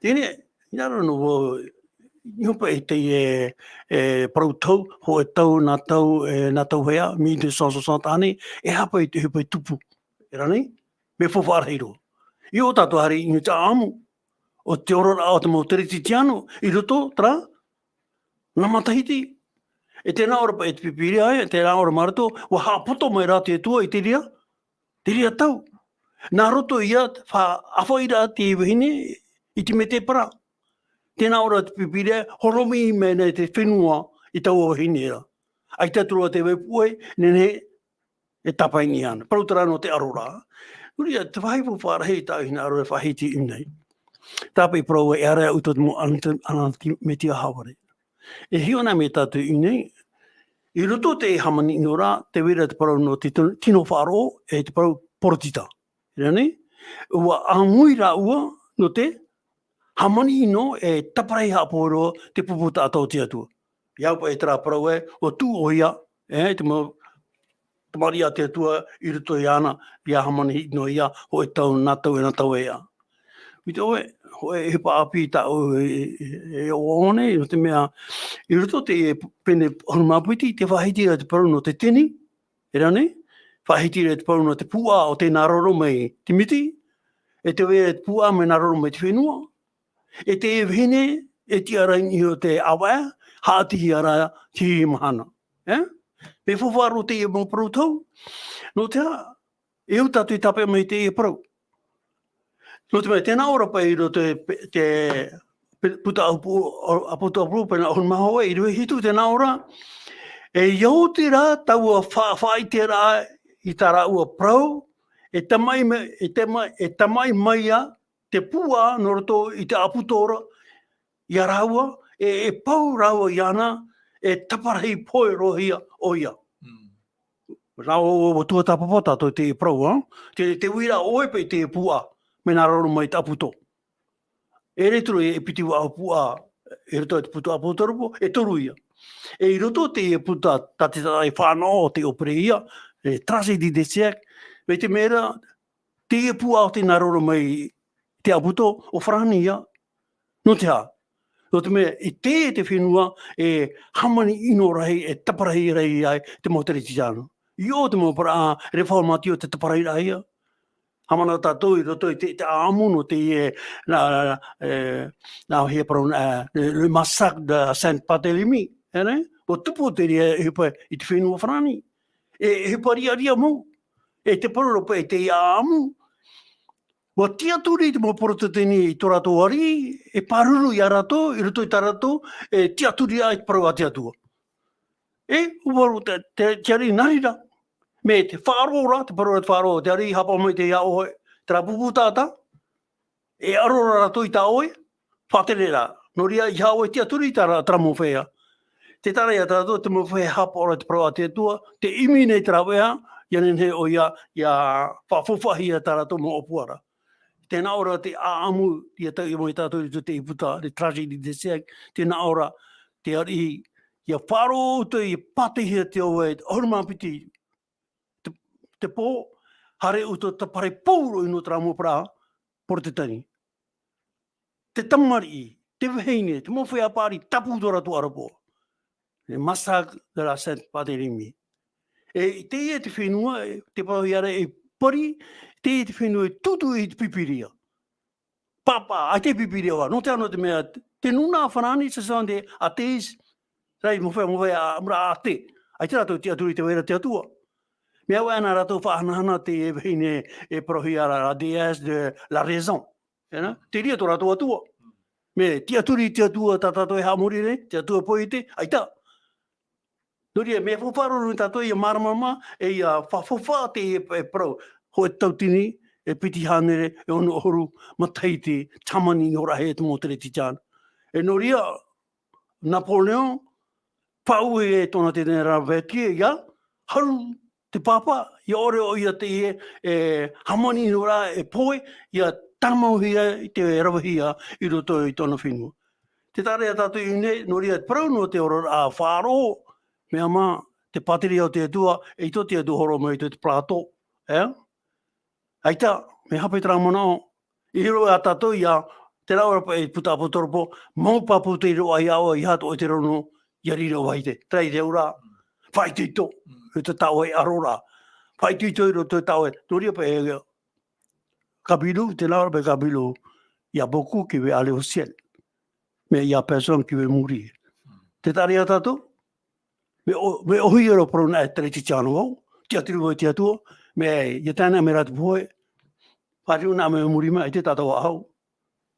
Teie, hinaʻaro nō vau, i niʻa paʻi i te, e, e, parau tau, hōʻē tau, nā tau, e, nā tau hea, mille deux cent soixante années, e aha paʻi te, e aha paʻi tupu. E rā nei, mea faufaʻa rahi roa. I ʻō tātou haere i niʻa i te ʻāʻamu, ʻo te oraraʻa o te mau Teretitiano, i roto, terā, nā matahiti. E tēnā ʻō ra paʻi te Pīpīria, e, tēnā ʻō ra mā roto, ʻua haʻapoto mai rā te Atua i te reira, te reira tau. Nā roto ia, fa-, ʻāfaʻiraʻa te vahine i te mētēpara. Tēnā ʻō ra te Pīpīria, horomi mai nei te fenua i taua vahine ra. ʻAita atu ra te vaipuʻe, nehenehe e tāpae i niʻa iāna. Parau terā nō te aro ra. Nō reira, te vāhi faufaʻa rahi tāʻu hinaʻaro e faʻahiti i ʻō nei. Tāpaʻi parau e ʻere ʻoutou te mau Anati-, Anatimetia Hāvare. E hiʻo na mea tātou i ʻō nei, i roto i te hāmani ʻino ra, tē vai ra te parau nō te tino, tino faʻaroʻo, e te parau poritita. Rā nei, ʻua ʻāmui rāua nō te hāmani ʻino e taparahi haʻapohe roa te pupu taʻata o te Atua. I au paʻi terā parau ē, ʻua tuʻu ʻoia, e, te mau, tamariʻi a te Atua i roto iāna, ʻia hāmani ʻino ia, hōʻē tau, nā tau e nā tau ea. ʻUa ʻite ʻoe, hōʻē ʻohipa ʻāpī tāʻu e, e, e ʻō nei, nō te mea, i roto i te pene ʻahuru mā piti, tē faʻahiti ra te parau nō te teni, e rā nei, faʻahiti ra te parau nō te pūʻa o tē nā roro mai te miti, e tē vai ra te pūʻa mea nā roro mai te fenua, e te vahine, e tiʻa ra i niʻa i te ʻāvaʻe, haʻatihia ra te hīmahana. E? Mea faufaʻa roa teie mau parau tau. Nō te aha, e au tātou i tāpeʻa mai i teie parau. Nō te mea, tēnā ʻō ra paʻi i roto i te, te, te puta ʻApu-, ʻAputarupo, pene ʻahuru mā hōʻē, ʻīrava hitu, tēnā ʻō ra, e ʻia oti rā taua fa-, faʻaʻiteraʻa i tā rāua parau, e tamaʻi mai, e tama-, e tamaʻi mai ia te pūʻa nō roto i te ʻāputo ra, ia rāua, e, e pau rāua iāna, e taparahi pohe roa ia ʻoia. Mm. Rāua ʻua tuatāpapa tātou i te parau, ā? Te, tē vai ra ʻoe paʻi te pūʻa, mea nā roro mai te ʻāputo. E ʻere atu ra e piti vāhi pūʻa, i roto i te puta ʻAputarupo, e toru ia. E i roto te puta, tā te taʻata e fānaʻo te ʻōpere ia, e Tragédie des siècles, mai te mea ra, te pū ʻāpiti nā roro mai te ʻāpiti o Farāni ia. Nō te aha? Nō te mea, e te, te fenua, e hāmani ʻino rahi, e taparahi rahi ai te mau Teretiana. I ʻō te mau parau, e reformatio te taparahi rahi ia. Hāmani tātou i roto i te, te ʻāʻamu nō te, e, nā, nā, e, nā, he parau, e, le, le massacre de Saint-Barthélemy, e, nē? ʻUa tupu te reira e ʻohipa i te fenua Farāni. E, e ʻohipa riaria mau. E te parau ra paʻi i te ʻāʻamu. ʻUa tiʻaturi te mau Porotetani i tō rātou ariʻi, e pāruru ia rātou, i roto i tā rātou, e tiʻaturi ai te parau a te Atua. E, ʻua ru te, te, te ariʻi nā reira. Mai te faʻaroʻo ra, te parau ra te faʻaroʻo, te ariʻi haʻapaʻo mai te iā ʻoe, terā pupu taʻata, e aro ra rātou i tā ʻoe, faʻatere rā. Nō reira, ʻeiaha ʻoe tiʻaturi i terā, terā mau feiā. Tē taʻa ra ia tātou te mau feiā e haʻapaʻo ra i te parau a te Atua, tē ʻimi nei te rāveʻa, ʻia nehenehe ʻoia, ʻia faʻafaʻahia tā rātou mau ʻōpuaraʻa. Tē nā ʻō ra te ʻāʻamu, ʻia tauihaʻa mai tātou i te puta, le Tragédie des siècles, tē nā ʻō ra te ariʻi, ʻia faʻaroʻo atu, ʻia pātihia te ʻoe, ʻahuru mā piti, te, te pō, haere atu te parau pauroa i nō terā mau parau, Porotetani. Te tamariʻi, te vahine, te mau feiā paʻari, tāpū tō rātou ʻarapoʻa. Le massacre de la Sainte-Barthélemy. E, teie te fenua, e, te parauhia ra e pari, teie te fenua e tūtū i te Pīpīria. Pāpā, ʻaita e Pīpīria ʻoia, nō te aha, nō te mea, te nūnaʻa Farāni, ce sont des athées, ʻaita mau feiā, mau feiā, ʻa, mura athée. ʻAita rātou tiʻaturi i te vai ra te Atua. Mea ʻoia na rātou faʻahanahana te vahine e parauhia ra, la déesse de la raison. E nā, te reira tō rātou Atua. Mea tiʻaturi i te Atua tā tātou e haʻamori nei, te Atua poiete, ʻaita. Nō reira, mea faufaʻa roa nei tātou ʻia māramarama, e ʻia faʻafaufaʻa te, e, e parau, hōʻē tauatini, e piti hānere, e ono ʻahuru matahiti, te hāmani ʻino rahi e te mau Teretiana. E nō reira, Napoléon, faʻaue e tōna tenera Verdier, ʻia haru te papa, ʻia ʻore ʻoia teie, e hāmani ʻino ra e pohe, ʻia tāmauhia i te ravehia i roto i tōna fenua. Tē taʻa ra ia tātou i ʻō nei, nō reira te parau nō te oraraʻa faʻaroʻo, mea mā, te pātireia o te Atua, ʻeita te Atua hōroʻa mai i te Plato, e? ʻAita, mea hape terā manaʻo, i riro ia tātou ia, terā ʻoia paʻi puta ʻāpōsetolo Paul, mau pāpū tei roaʻa iā ʻoe, ʻeiaha tō ʻoe te rono, ʻia riro vahine, terā ia te auraʻa, faʻaitoito, i te taoʻa e aro ra, faʻaitoito i roto i te taoʻa, nō reira paʻi, Kabilo, tē nā ʻō ra paʻi Kabilo, il y a beaucoup qui veulent aller au ciel, mais il y a personne qui veut mourir. Tē taʻa ra ia tātou, mea ʻo-, mea ʻōhie roa parau nā e Teretiana vau, tiʻaturi vau i te Atua, mea ʻia tae ana mai ra te pohe, faʻariʻi na mai muri mai, ʻaita tātou ʻaʻau.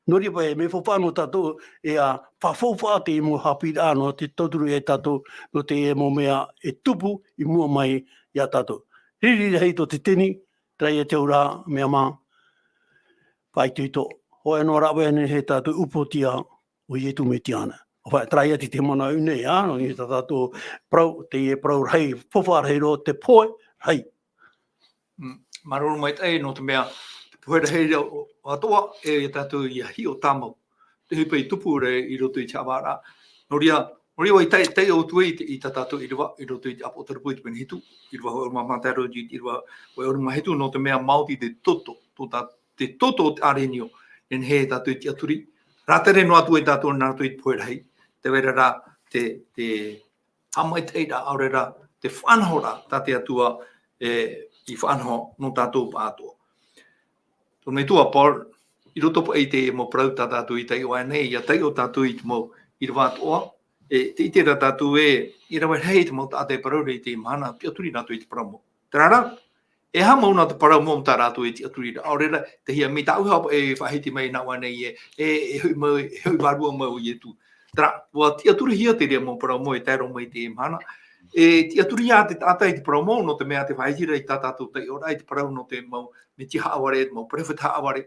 Nō reira paʻi, mea faufaʻa nō tātou, e ʻia faʻafaufaʻa te mau haʻapiʻiraʻa nō te tauturu ia tātou, nō te mau mea e tupu i mua mai ia tātou. Riri rahi tō te tini, terā ia te auraʻa, mea mā, faʻaitoito. Hōʻē noa rāveʻa nehenehe tātou e upoʻotiʻa, ʻo Ietu Metia na. ʻO faʻa-, terā ia te, te manaʻo nei, ā, nō niʻa i tā tātou parau, teie parau rahi, faufaʻa rahi roa, te pohe rahi. Mm, māuruuru maitaʻi, nō te mea, te pohe rahi ra o-, atoʻa, e, ia tātou ʻia hiʻo tāmau. Te ʻohipa i tupu ra i roto i te haʻavāraʻa. Nō reira, nō reira ʻua tae, tae ʻoutou i te, i tā tātou ʻīrava, i roto i te ʻĀpōsetolo Paul i te pene hitu, ʻīrava hōʻē ʻahuru mā pae, tae roa i te ʻīrava hōʻē ʻahuru mā hitu, nō te mea maoti te toto, tō tā-, te toto o te ʻārenio, nehenehe tātou e tiʻaturi, rātere noa atu ai tātou nā roto i te pohe rahi, tē vai ra rā te, te haʻamaitaʻiraʻa, ʻaore rā te faʻanahoraʻa tā te Atua, e, i faʻanaho nō tātou pāʻatoʻa. Tō te metua Paul, i roto paʻi i te mau parau tā tātou i taiʻo aʻe nei, ʻia taiʻo tātou i te mau ʻīrava atoʻa, e, tē ʻite ra tātou ē, e rave rahi te mau taʻata e parau ra i teie mahana, tiʻaturi rātou i te parau mau. Terā rā, e aha mau nā te parau mau tā rātou e tiʻaturi ra, ʻaore rā, teie mea tāʻu e faʻahiti mai nā ʻō nei ē, e, e hoʻi mau, e hoʻi vārua mau ʻo Ietu. Terā, ʻua tiʻaturihia te reira mau parau mau e tae roa mai i teie mahana. E tiʻaturi ia te taʻata i te parau mau, nō te mea tē faʻahiti ra i tā tātou taiʻoraʻa i te parau nō te mau mētia haʻavare, te mau perofeta haʻavare.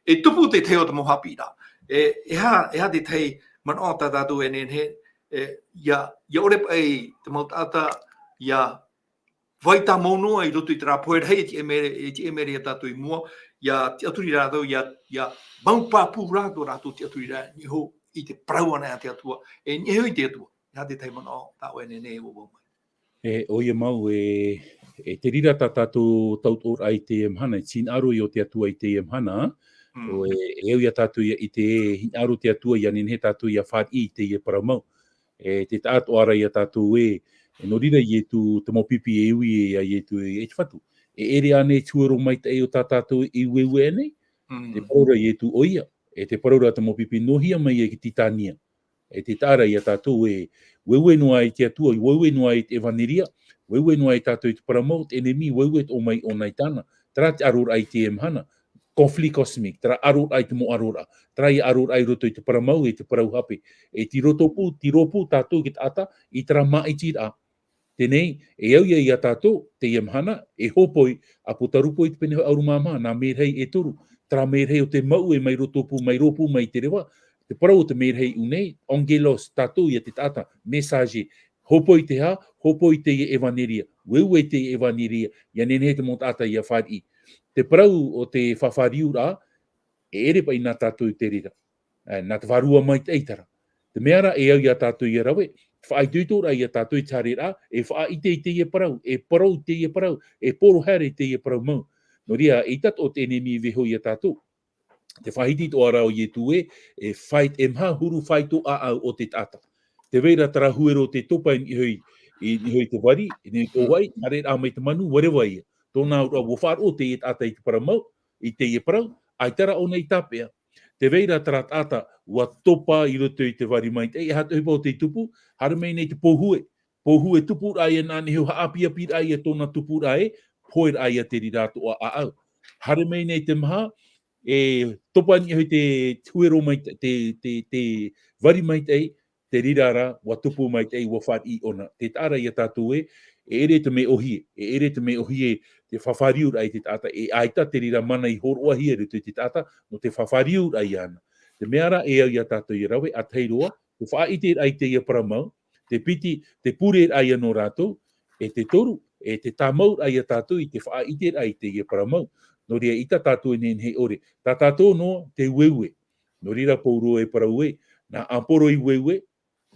E tupu te tahi o te mau haʻapiʻiraʻa. E, e aha, e aha te tahi manaʻo tā tātou e nehenehe, e, ʻia, ʻia ʻore paʻi te mau taʻata, ʻia vai tāmau noa i roto i terā pohe rahi e tiʻa mai ra, e tiʻa mai ra ia tātou i mua, ʻia tiʻaturi rātou, ʻia, ʻia mau pāpū rā tō rātou tiʻaturiraʻa, e niʻa iho i te parau anaʻe a te Atua, e niʻa iho i te Atua. Hā te tahi manaʻo tā ʻoe e nehenehe e ʻōvau mai? E, ʻoia mau, e, e te reira tā tātou tautoʻoraʻa i teie mahana, e tī hinaʻaro i ʻō te Atua i teie mahana, ʻo e, e au ia tātou ia ʻite, e hinaʻaro te Atua ia nehenehe tātou ia fāriʻi i teie parau mau. E, te taʻatoʻa ra ia tātou ē, e nō reira Ietu, te mau pipi e ui ia Ietu e, e te Fatu. E ʻere ānei te huero maitaʻi o tā tātou i ueue nei? Te parau ra Ietu ʻoia, e te parau ra te mau pipi nohia mai ia ki Titania. E te taʻa ra ia tātou e, ueue noa i te Atua, ueue noa i te ʻevaneria, ueue noa i tātou i te parau mau, te ʻenemi, ueue te ʻō mai ʻōna i tāna. Terā te ʻaroraʻa i teie mahana, conflit cosmique, terā ʻaroraʻa i te mau ʻaroraʻa, terā ia ʻaroraʻa i roto i te parau mau, e te parau hape. E tiro tōpū, tiro pū tātou ki te taʻata, i terā māʻitiraʻa. Teie nei, e au ia ia tātou, teie mahana, e hōpoi, ʻApotarupo i te pene hōʻē ʻahuru mā maha, nā Merehei e toru, terā Merehei o te mau e mai roto pū, mai rōpū, mai te reva, te parau o te Merehei ʻu nei, angelos, tātou ia te taʻata, messager, hōpoi te hā, hōpoi teie ʻevaneria, ueue teie ʻevaneria, ia nehenehe te mau taʻata ia fāriʻi. Te parau o te fāriuraʻa, e ʻere paʻi nā tātou i te reira. E, nā te Vārua Maitaʻi terā. Te mea ra, e au ia tātou ia rave, faʻaitoitoraʻa ia tātou i te haereraʻa, e faʻaʻite i teie parau, e parau i teie parau, e poro haere i teie parau mau. Nō reira, eʻita atoʻa te ʻenemi i vaiiho ia tātou. Te faʻahiti atoʻa ra ʻo Ietu ē, e fai-, e maha huru faito ʻāʻau o te taʻata. Tē vai ra terā huero tē topa i niʻa iho i, i niʻa iho i te vari, i niʻa iho i te ʻōvaʻi, haereraʻa mai te manu, whatever ia. Tōna auraʻa, ʻua faʻaroʻo teie taʻata i te parau mau, i teie parau, ʻaita rā ʻōna i tāpeʻa. Tē vai ra terā taʻata, ʻua topa i roto i te vari maitaʻi, e aha te ʻohipa o tei tupu, haere mai nei te pōhue. Pōhue tupuraʻa ia nā niʻa iho, haʻapiʻapiʻiraʻa ia tōna tupuraʻa ē, pohe raʻa ia te reira atoʻa ʻāʻau. Haere mai nei te maha, e topa i niʻa iho i te huero mai te, te, te, te vari maitaʻi, te reira rā, ʻua tupu maitaʻi, ʻua fāriʻi ʻōna. Te taʻa ra ia tātou ē, e ʻere te mea ʻōhie, e ʻere te mea ʻōhie, te fāriuraʻa i te taʻata, e ʻaita te reira mana i hōroʻahia i roto i te taʻata, nō te fāriuraʻa iāna. Te mea ra, e au ia tātou ia rave, ʻa tahi roa, te faʻaʻiteraʻa i teie parau mau, te piti, te pureraʻa ia nō rātou, e te toru, e te tāmauraʻa ia tātou i te faʻaʻiteraʻa i teie parau mau. Nō reira, eʻita tātou e nehenehe ʻore, tā tātou noa te ueue. Nō reira Pauro e parau ē, nā ʻĀporo i ueue,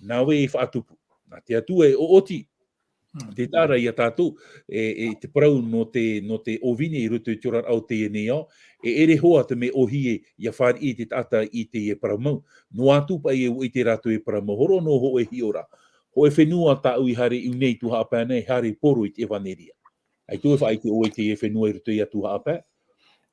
nāʻu e faʻatupu. Nā te Atua e ʻoʻoti. Te taʻa ra ia tātou, e, e te parau nō te, nō te ʻōvini i roto i te oraraʻa o teie nei ao, e ʻere hoʻi te mea ʻōhie ia fāriʻi te taʻata i teie parau mau. Noa atu paʻi e ʻua ʻite rātou e parau mau, hōroʻa noa hōʻē hiʻoraʻa. Hōʻē fenua tāʻu i haere i ʻū nei tuhaʻa pae nei, haere i poro i te ʻevaneria. ʻAita e faʻaʻite ʻoe i teie fenua i roto i ā tuhaʻa pae.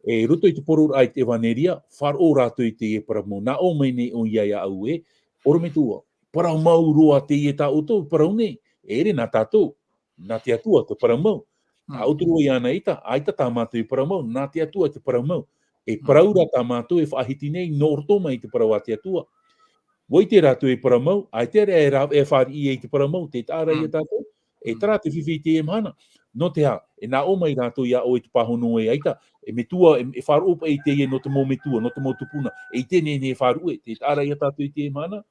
E roto i te pororaʻa i te ʻevaneria, faʻaroʻo rātou i teie parau mau. Nā ʻō mai nei ʻoia iāʻu ē, ʻorometua, parau mau roa teie tā ʻoutou parau nei, e ʻere nā tātou, nā te Atua te parau mau. Nā ʻoutou roa iāna ʻaita, ʻaita tā mātou i parau mau, nā te Atua te parau mau. E parau ra tā mātou e faʻahiti nei, nō roto mai i te parau a te Atua. ʻUa ʻite rātou e parau mau, ʻaita e rā-, e rā-, e fāriʻi i te parau mau, te taʻa ra ia tātou, e terā te fifi i teie mahana. Nō te aha, e nā ʻō mai rātou iā ʻoe te pāhono ē ʻaita, e metua, e, e faʻaroʻo paʻi i teie nō te mau metua, nō te mau tupuna, e ʻite nei e faʻaruʻe, te taʻa ra ia tātou i teie mahana.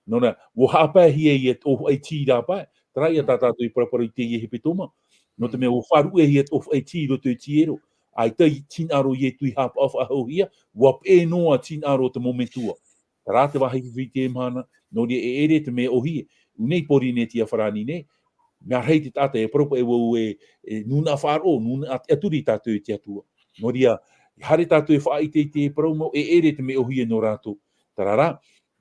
Nō reira, ʻua haʻapaehia ia te ʻōfaʻi tī rā pae, terā ia tā tātou i paraparau i teie hepetoma. Nō te mea ʻua faʻaruʻehia te ʻōfaʻi tī i roto i te hiero, ʻaita i te hinaʻaro o Ietu i haʻapaʻo faʻahouhia, ʻua peʻe noa te hinaʻaro o te mau metua. Terā te vāhi fifi i teie mahana, nō reira e ʻere te mea ʻōhie. ʻUa ʻite nei Porinetia farāni nei, mea rahi te taʻata e parau paʻi vau ē, e nūnaʻa faʻaroʻo, nūnaʻa tiʻaturi tātou i te Atua. Nō reira, e haere tātou e faʻaʻite i te parau mau, e ʻere te mea ʻōhie nō rātou. Terā rā,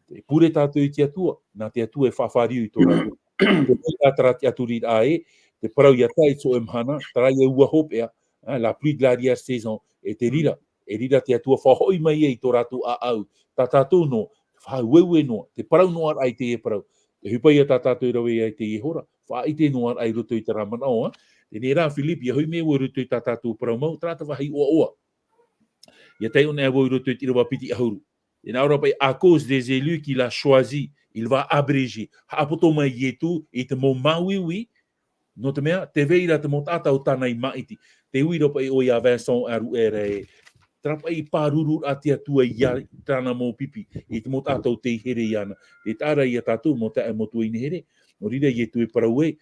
e pure tātou i te Atua, nā te Atua e faʻafāriu i tō rātou. Te parau ia terā tiʻaturiraʻa ē, te parau ia tae i te hōʻē mahana, terā ia ua hopeʻa, hein, la pluie de l'arrière-saison, e te reira, e reira te Atua faʻahoʻi mai ai i tō rātou ʻāʻau, tā tātou noa, faʻaueue noa, te parau noa raʻa i teie parau. Te ʻohipa ia tā tātou e rave ai i teie hora, faʻaʻite noa raʻa i roto i terā manaʻo, hein. Teie rā, Philippe, ʻia hoʻi mai vau i roto i tā tātou parau mau, terā te vāhi ʻoaʻoa. ʻIa taiʻo nei vau i roto i te ʻīrava piti ʻahuru. E nā ʻō ra paʻi, à cause des élus qu'il a choisis, il va abréger. Haʻapoto mai Ietu i te mau māuiui, nō te mea, tē vai ra te mau taʻata ʻo tāna i māʻiti. Tē ui ra paʻi ʻoe iā Vincent Aruera ē, terā paʻi pārururaʻa a te Atua ia tāna mau pipi, i te mau taʻata ʻo tei here iāna. Te taʻa ra ia tātou, mau taeaʻe, mau tuahine here. Nō reira Ietu e parau ē,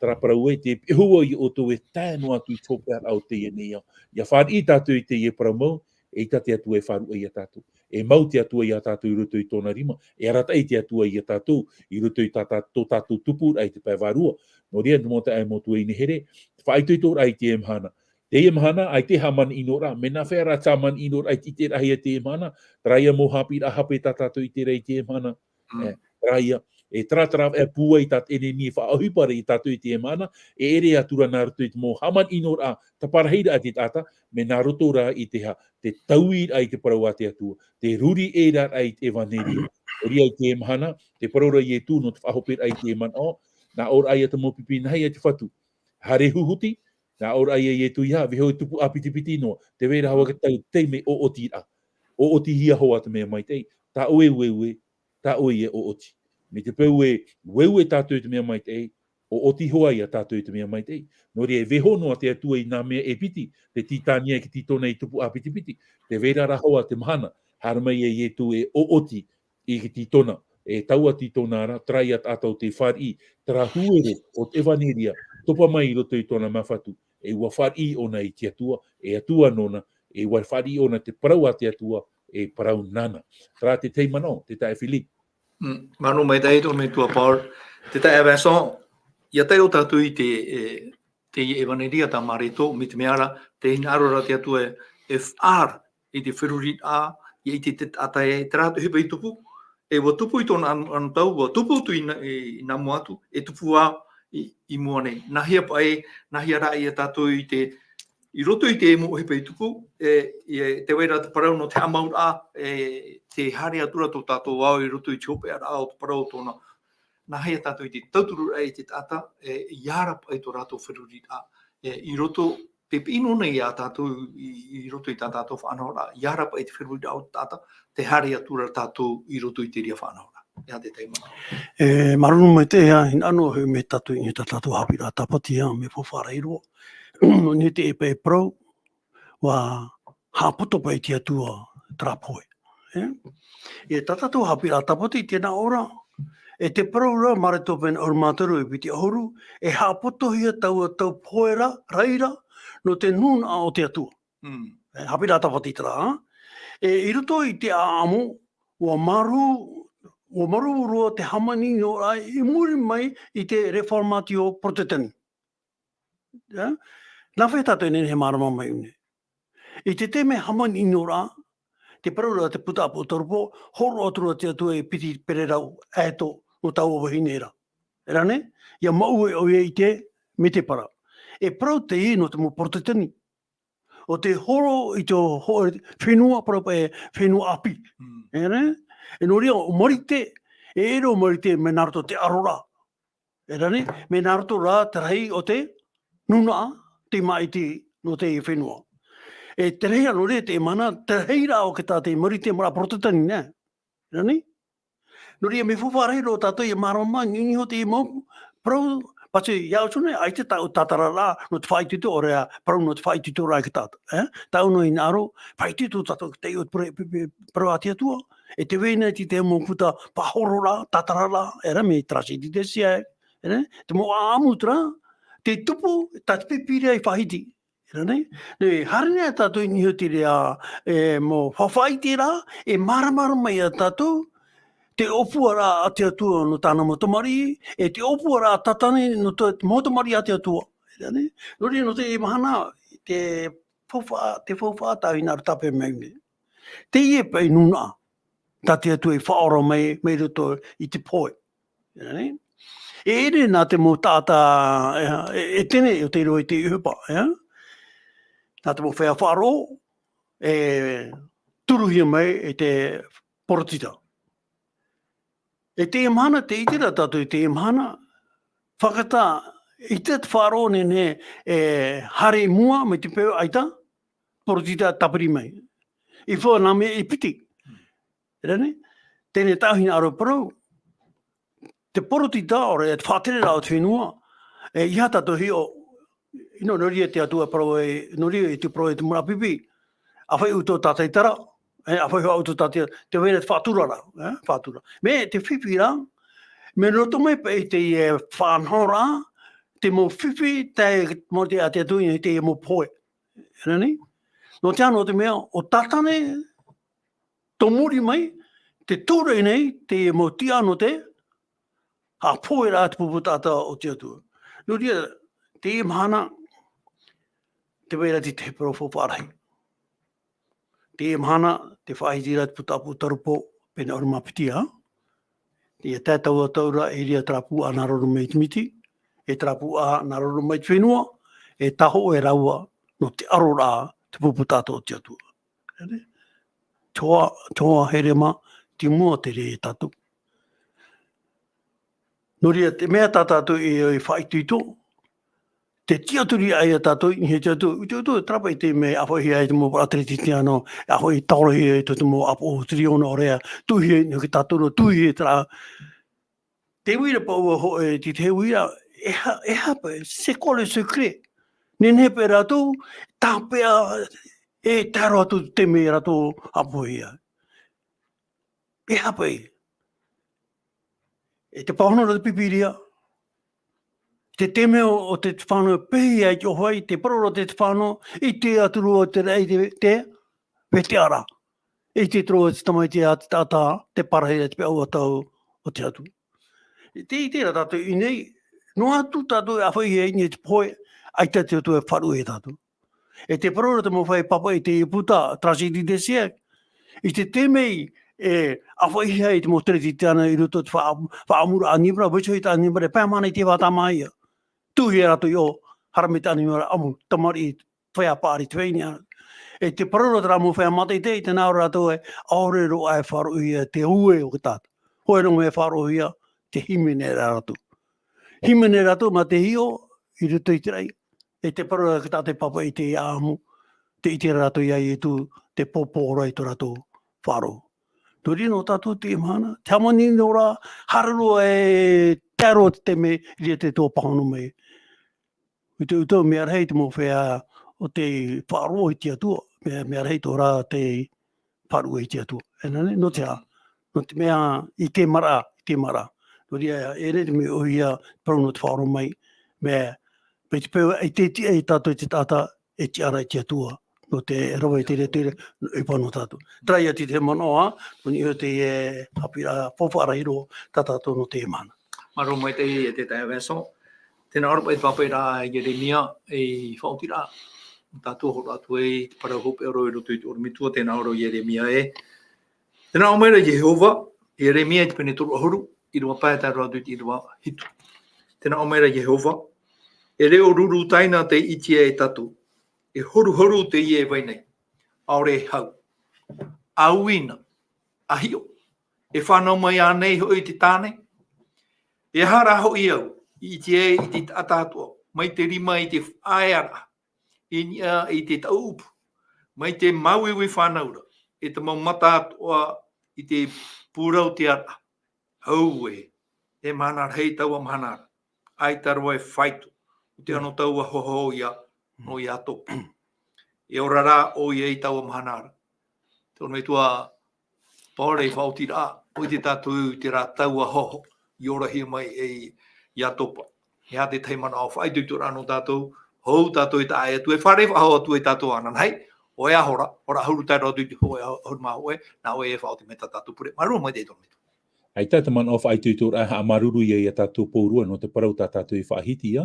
terā parau ē, tē peʻe hoʻi vau ia ʻoutou e tae noa atu i te hopeʻaraʻa o teie nei ao. ʻIa fāriʻi tātou i teie parau mau, eʻita te Atua e faʻaruʻe ia tātou. E mau te Atua iā tātou i roto i tōna rima, e arataʻi te Atua iā tātou i roto i tā, tā, tō tātou tupuraʻa i te pae vārua. Nō reira, te mau taeaʻe, mau tuahine here, te faʻaitoitoraʻa i teie mahana. Teie mahana, ʻaita e hāmani ʻino ra, mea nāfea rā te hāmani ʻino ra i te ʻiteraʻa i teie mahana, terā ia mau haʻapiʻiraʻa hape tā tātou i ʻite ra i teie mahana. Mm. E, terā ia, e terā, terā, e pūai tā te ʻenemi e faʻaʻohipa ra iā tātou i teie mahana, e ʻere atu ra nā roto i te mau hāmani ʻino ra, taparahi ra te taʻata, mea nā roto rā i te ha, te tauiraʻa i te parau a te Atua, te ruri ʻē ra i te ʻevaneria. Nō reira i teie mahana, te parau ra Ietu nō te faʻahoperaʻa i teie manaʻo, nā ʻō ra ia te mau pipi, nāhea te fatu. Haere huhuti, nā ʻō ra ia Ietu ia, vaiiho e tupu ʻāpitipiti noa, tē vai ra hoʻi te tau, te taime ʻoʻoti ra. ʻOʻotihia hoʻi te mea maitaʻi, tā ʻoe e ueue, tā ʻoe e ʻoʻoti. Mai te peu e ueue tātou i te mea maitaʻi, ʻoʻoti hoʻi ia tātou i te mea maitaʻi. Nō reira, e vaiiho noa te Atua i nā mea e piti, te tītania e te tītona i tupu ʻāpitipiti, tē vai ra hoʻi te mahana, haere mai ia Ietu e ʻoʻoti i te tītona, e taua tītona ra, terā ia taʻata ʻo tē fāriʻi, terā huero o te ʻevaneria, topa mai i roto i tōna māfatu, e ʻua fāriʻi ʻōna i te Atua, e Atua nōna, e ʻua fāriʻi ʻōna te parau a te Atua, e parau nāna. Terā te tahi manaʻo, te taeaʻe Philip. Mm, māuruuru maitaʻi tō metua Paul, te taeaʻe Vincent, ʻia taiʻo tātou i te, e, te ʻevaneria tā Mareko, mai te mea ra, tē hinaʻaro ra te Atua e, e faʻaara i te feruriraʻa, ʻia ʻite te taʻata e terā te ʻohipa i tupu, e ʻua tupu i tōna an-, anotau, ʻua tupu atu i nā, i, i nā mua atu, e tupu ā i, i mua nei. Nāhea paʻi, nāhea rā ia tātou i te, i roto i te mau ʻohipa i tupu, e, e, tē vai ra te parau nō te haʻamauraʻa, e, tē haere atu ra tō tātou ao i roto i te hopeʻaraʻa o te parau o tōna. Nāhea tātou i te tautururaʻa i te taʻata, e, ʻia ara paʻi tō rātou feruriraʻa, e, i roto, te piʻi noa nei ia tātou i, i roto i tā tātou faʻanahoraʻa, ʻia ara paʻi te feruriraʻa o te taʻata, tē haere atu ra tātou i roto i te reira faʻanahoraʻa. ʻIa te tahi manaʻo. E, māuruuru maitaʻi, e, hinaʻaro hoʻi mai tātou i tā tātou haʻapiʻiraʻa tāpati, ʻia, mea faufaʻa rahi roa. Nō niʻa i te, e, e parau, ʻua haʻapoto paʻi te Atua terā pohe. E? E tā tātou haʻapiʻiraʻa tāpati, tē nā ʻō ra, e te parau ra, Mareko pene ʻahuru mā toru e piti ʻahuru, e haʻapotohia taua tau pohe ra, ra, nō te nūnaʻa o te Atua. Mm. E, haʻapiʻiraʻa tāpati terā, ā? E, i roto i te ʻāʻamu, ʻua marū, ʻua marū roa te hāmani ʻino ra i muri mai i te Reformatio Porotetani. Ā? Nāfea tātou e nehenehe e mārama mai nei? I te taime hāmani ʻino ra, te parau ra te puta ʻāpōsetolo Paul, hōroʻa atu ra te Atua e piti pererau ʻaeto nō taua vahine ra. E rā nei, ʻia maʻue ʻoia i te, mai te parau. E parau teie nō te mau Porotetani. ʻO te horo i te ho-, fenua, parau paʻi, fenua ʻāpī. Mm. E rā nei? E nō reira, ʻo Marite, e ʻere ʻo Marite, mea nā roto te aro ra. E rā nei, mea nā roto rā te rahi o te nūnaʻa, te māʻiti nō te fenua. E te rahi ra nō reira te mana, te rahi ra o te taʻata i Marite, maraʻa Porotetani, nē? E rā nei? Nō reira, mea faufaʻa rahi roa tātou ʻia mārama, niʻa iho te mau parau, pātū, ʻia ʻoto nei, ʻaita tāʻu tātararaʻa, nō te faʻaitoito, ʻoia, parau nō te faʻaitoitoraʻa i te taʻata, e? Tāʻu noa hinaʻaro, faʻaitoito tātou i te taiʻo, pe-, pe-, pe-, parau a te Atua, e tē vai nei te, te mau puta pāhororaʻa, tātararaʻa, e rā, mea Thucydides ïa, e, e rā, te mau ʻāʻamu terā, tē tupu, tā te Pīpīria i faʻahiti. E rā nei, nei, haere nei tātou i niʻa i te reira, e, mau faʻaʻiteraʻa, e māramarama ia tātou, te ʻōpuaraʻa a te Atua nō tāna mau tamariʻi, e te ʻōpuaraʻa a Tātane nō te, te mau tamariʻi a te Atua. E rā nei, nō reira, nō te mahana, te faufaʻa, te faufaʻa tāʻu hinaʻaro tāpeʻa mai nei. Teie paʻi nūnaʻa tā te Atua i faʻaora mai, mai roto i te pohe. E rā nei? E ʻere nā te mau taʻata, e, e, e tene o te roa i te ʻohipa, e? Nā te mau feiā faʻaroʻo, e turuhia mai e te porotita. E teie mahana, tē ʻite ra tātou i teie mahana, fakaʻatā, ʻaita te faʻaroʻo nehenehe e haere i mua mai te peu ʻaita, porotita tāpiri mai. I fā nā mea e piti. E rā nei? Teie tāʻu hinaʻaro parau, te porotita, ʻoia, te faʻatereraʻa o te fenua, e, ʻeiaha tātou e hiʻo, ʻino, nō reira te Atua e parau ai, nō reira e te parau ai te maraʻa pipi, ʻāfaʻi ʻoutou tā te taʻata, e, ʻāfaʻi hoʻi ʻoutou tā te, tē vai ra te faʻaturaraʻa, e, faʻatura. Mea te fifi ra, mea roto mai paʻi te, e, faʻanahoraʻa, te mau fifi, te mau te, a te Atua i teie mau pohe. E rā nei? Nō te aha, nō te mea, ʻo Tātane, tō muri mai, te tūraʻi nei, te mau tiʻa nō te, haʻapohe rā te pupu taʻata o te Atua. Nō reira, teie mahana, te vai ra te tahi parau faufaʻa rahi. Teie mahana, tē faʻahiti ra te pūtaʻa pūtarupō, pene ʻahuru mā piti, ā? Teie tae taua tau ra, e ʻere terā pūʻā nā raro mai te miti, e terā pūʻā nā raro mai te fenua, e tāhoʻo e rāua, nō te aro rā, te pupu taʻata o te Atua. Ere? Te hoa, te hoa here mā, te mua te rē e tātou. Nō reira, te mea tā tātou e, e faʻaitoito, te tiʻaturi ai a tātou, i niʻa i te Atua, i te Atua, terā paʻi te mea, ʻāfaʻihia ai te mau parau teretetiano, ʻāfaʻi taorohia ai te, te mau ʻāpoʻo tiriona ʻoia, tuʻuhia ai, nō ke tātou nō, tuʻuhia ai terā. Te uira paʻi ua hōʻē, te, te uira, e aha, e aha paʻi, c'est quoi le secret? Nehenehe paʻi rātou, tāpeʻa, e tae roa atu te mea rātou ʻāpoʻohia. E aha paʻi? E te pāhono ra te Pīpīria. Te taime o, o te fānau pēhia i te ʻōfaʻi, te parau ra te fānau, ʻite atu roa te raʻi te, te, vetaʻa ra. ʻIte atu roa te tamaiti a te taʻata, te parahi ra te peʻaua tau o te Atua. I te, i terā tātou i nei, noa atu tātou e ʻāfaʻihia i niʻa i te pohe, ʻaita te Atua e faʻaruʻe ia tātou. E te parau ra te mau feiā pāpaʻi i te puta, tragédie des siècles. I te taime e ʻāfaʻihia ai te mau teretetiano i roto i te faʻa-, faʻaʻamuraʻa ʻanimara, vaiiho i te ʻanimara, e pae mana i te vāhi tāmāʻia. Tuʻuhia rātou i ʻō, haere mai te ʻanimara ʻamu, tamariʻi, feiā paʻari, te feiā ʻanimara. E te parau ra terā mau feiā mātaʻitaʻi, tē nā ʻō ra rātou ē, ʻaore roa e faʻaroʻohia te ue o te taʻata. Hōʻē noa mea e faʻaroʻohia, te hīmene ra rātou. Hīmene rātou mā te hiʻo, i roto i te raʻi. E te parau ra te taʻata e pāpaʻi i te ʻāʻamu, tē ʻite ra rātou ia Ietu, te pōpō roa i tō rātou faʻaroʻo. Nō reira nō tātou teie mahana, te hāmani noa ra, haere roa e tae roa te taime, i reira te Atua pāhono mai. I te uta, mea rahi te mau feiā o te faʻaroʻo i te Atua, mea, mea rahi tō rā te faʻaruʻe i te Atua. E nā reira, nō te aha? Nō te mea i te maraʻa, i te maraʻa. Nō reira, e rere te mea ʻōhie, parau nō te faʻaroʻo mai, mea, mai te peu, ʻaita e tiʻa ia tātou te taʻata, e tiʻa ra i te Atua. Nō te rave i te reira, te reira, e pā nō tātou. Terā ia te, te manaʻo, ā, nō niʻa i te, e, haʻapiʻiraʻa faufaʻa rahi roa, tā tātou nō teie mahana. Māuruuru maitaʻi e te taeaʻe Vincent. Tē nā ʻō ra paʻi te pāpaʻiraʻa a Ieremia, ei faʻaotiraʻa. Tātou e hōroʻa atu ai te parau hopeʻa roa i roto i te ʻorometua, tē nā ʻō ra Ieremia ē. Tē nā ʻō mai ra Iehova, Ieremia i te pene toru ʻahuru, ʻīrava pae tae roa atu i te ʻīrava hitu. Tē nā ʻō mai ra Iehova, e reo ruru taina tei ʻitea e tātou, e horuhoru teie e vai nei, ʻaore e hau. ʻAuina, ʻa hiʻo, e fānau mai ānei hoʻi te tāne? E aha rā hoʻi au, i ʻite ai i te taʻata atoʻa, mai te rima i te faʻaearaʻa, i niʻa i te taʻuʻupu, mai te māuiui fānau ra, e te mau mata atoʻa i te pūrautearaʻa. Auē, e mahana rahi taua mahana ra, ʻaita roa e faito, ʻo te anotau ʻahoʻaho ia, nō Iatopa. E ora rā ʻoia i taua mahana ra. Te ʻorometua Paul, ei faʻaotiraʻa, ʻua ʻite tātou i terā tau ʻahoʻaho, i orahia mai e Iatopa. E aha te tahi manaʻo faʻaitoitoraʻa nō tātou, hou tātou e taʻa atu, e fārerei faʻahou atu e tātou ananahi, ʻoe ʻaho ra, ora ʻahuru tae roa atu i te hōʻē ʻahuru mā hōʻē, nā ʻoe e faʻaoti mai tā tātou pure. Māuruuru maitaʻi te ʻorometua. ʻAita te manaʻo faʻaitoitoraʻa e haʻamāuruuru i a tātou pauroa nō te parau tā tātou i faʻahiti ia,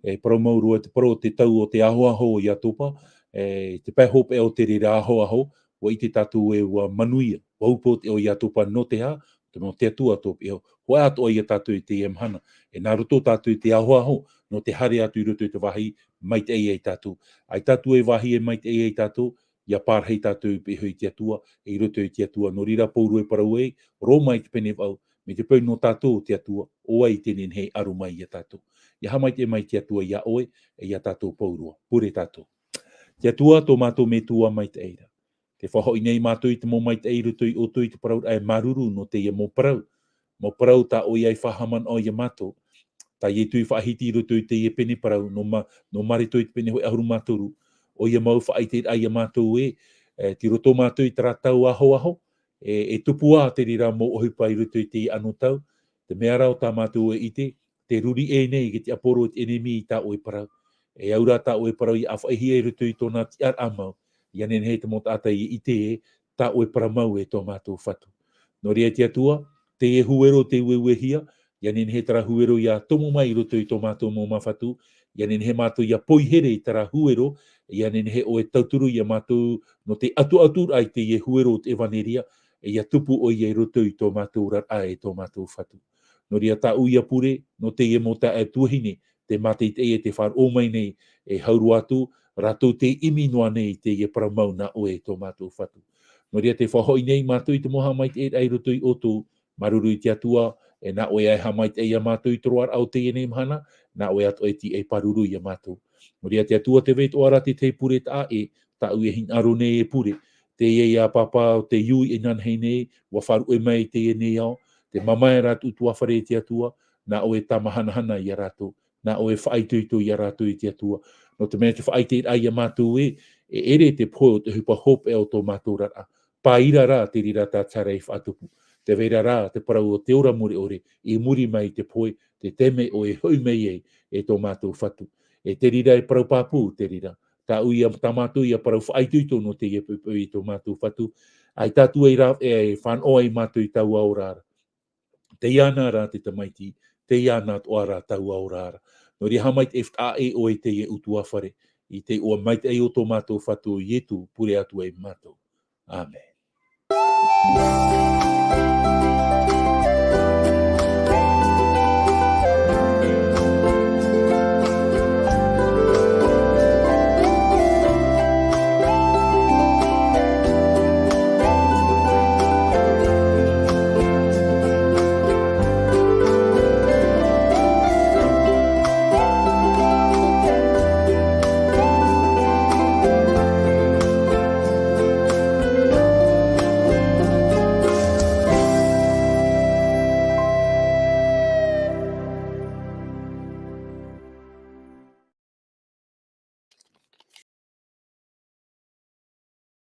e parau mau roa te parau o te tau o te ʻahoʻaho o Iatopa, e te pae hopeʻa o te reira ʻahoʻaho, ʻua ʻite tātou ē ʻua manuia, ʻua upoʻo te ʻoe Iatopa nō te aha, te mau te atua tō piʻo. Hōʻē atoʻa ia tātou i teie mahana, e nā roto tātou i te ʻahoʻaho, nō te haere atu i roto i te vāhi, maitaʻi ia tātou. ʻAita atu e vāhi e maitaʻi ia tātou, ʻia pārahi tātou i piʻo i te Atua, e i roto i te Atua. Nō reira Pauro e parau ai, Roma i te pene vaʻu, mai te peu nō tātou o te Atua, ʻo vai te nehenehe e aro mai ia tātou? ʻIa haʻamaitaʻi mai te Atua ia ʻoe, e ia tātou pauroa. Pure tātou. Te Atua, tō mātou Metua maitaʻi ra. Tē faʻahoʻi nei mātou i te mau maitaʻi i roto ia ʻoutou i te parauraʻa e māuruuru nō teie mau parau. Mau parau tā ʻoia i faʻahaʻamanaʻo ia mātou. Tā Ietu i faʻahiti i roto i teie pene parau, nō Ma-, nō Mareko i te pene hōʻē ʻahuru mā toru. ʻOia mau faʻaʻiteraʻa ia mātou ē, e, tei roto mātou i terā tau ʻahoʻaho, e, e tupu ā te reira mau ʻohipa i roto i teie anotau. Te mea ra ʻo tā mātou e ʻite, tē ruri ʻē nei e te ʻāporo te ʻenemi i tā ʻoe parau. E au rā tā ʻoe parau ʻia ʻāfaʻihia i roto i tōna tiʻaraʻa mau. ʻIa nehenehe te mau taʻata ʻia ʻite ē, tā ʻoe parau mau e tō mātou Fatu. Nō reira te Atua, teie huero tē ueuehia, ʻia nehenehe terā huero ʻia tomo mai i roto i tō mātou mau māfatu, ʻia nehenehe mātou ʻia poihere i terā huero, ʻia nehenehe ʻoe e tauturu ia mātou nō te ʻatuʻaturaʻa i teie huero o te ʻevaneria, ʻia tupu ʻoia i roto i tō mātou oraraʻa e tō mātou Fatu. Nō reira tāʻu ia pure, nō teie mau taeaʻe tuahine, tē mātaʻitaʻi e tē faʻaroʻo mai nei, e hau roa atu, rātou tē ʻimi noa nei i teie parau mau nā ʻoe e tō mātou Fatu. Nō reira tē faʻahoʻi nei mātou i te mau haʻamaitaʻiraʻa i roto ia ʻoutou, māuruuru i te Atua, e nā ʻoe e haʻamaitaʻi ia mātou i te roaraʻa o teie nei mahana, nā ʻoe atoʻa e tiʻa e pāruru ia mātou. Nō reira te Atua tē vai atoʻa ra te tahi pure taʻa ʻē, tāʻu e hinaʻaro nei e pure, teie ïa pāpā o te iu inanahi nei, ʻua faʻaruʻe mai i teie nei ao, tē mamae ra te ʻutuāfare e te Atua, nā ʻoe e tāmahanahana ia rātou, nā ʻoe e faʻaitoito ia rātou e te Atua. Nō te mea te faʻaʻiteraʻa ia mātou ē, e ʻere te pohe o te ʻohipa hopeʻa o tō mātou oraraʻa. Paʻi ra rā te reira tā te hara i faʻatupu. Tē vai ra rā te parau o te ora mure ʻore, i muri mai i te pohe, te taime ʻoe e hoʻi mai ai, e tō mātou Fatu. E te reira e parau pāpū, te reira. Tāʻu ia, tā mātou ia parau faʻaitoito nō teie poʻipoʻi e tō mātou Fatu. ʻAita atu ai rāveʻa e fānaʻo ai mātou i taua oraraʻa. Tei iāna rā te Tamaiti, tei iāna atoʻa rā taua oraraʻa. Nō reira haʻamaitaʻi e faʻaʻē ʻoe i teie ʻutuāfare, i te iʻoa maitaʻi o tō mātou Fatu ʻo Ietu, pure atu ai mātou. ʻĀmene.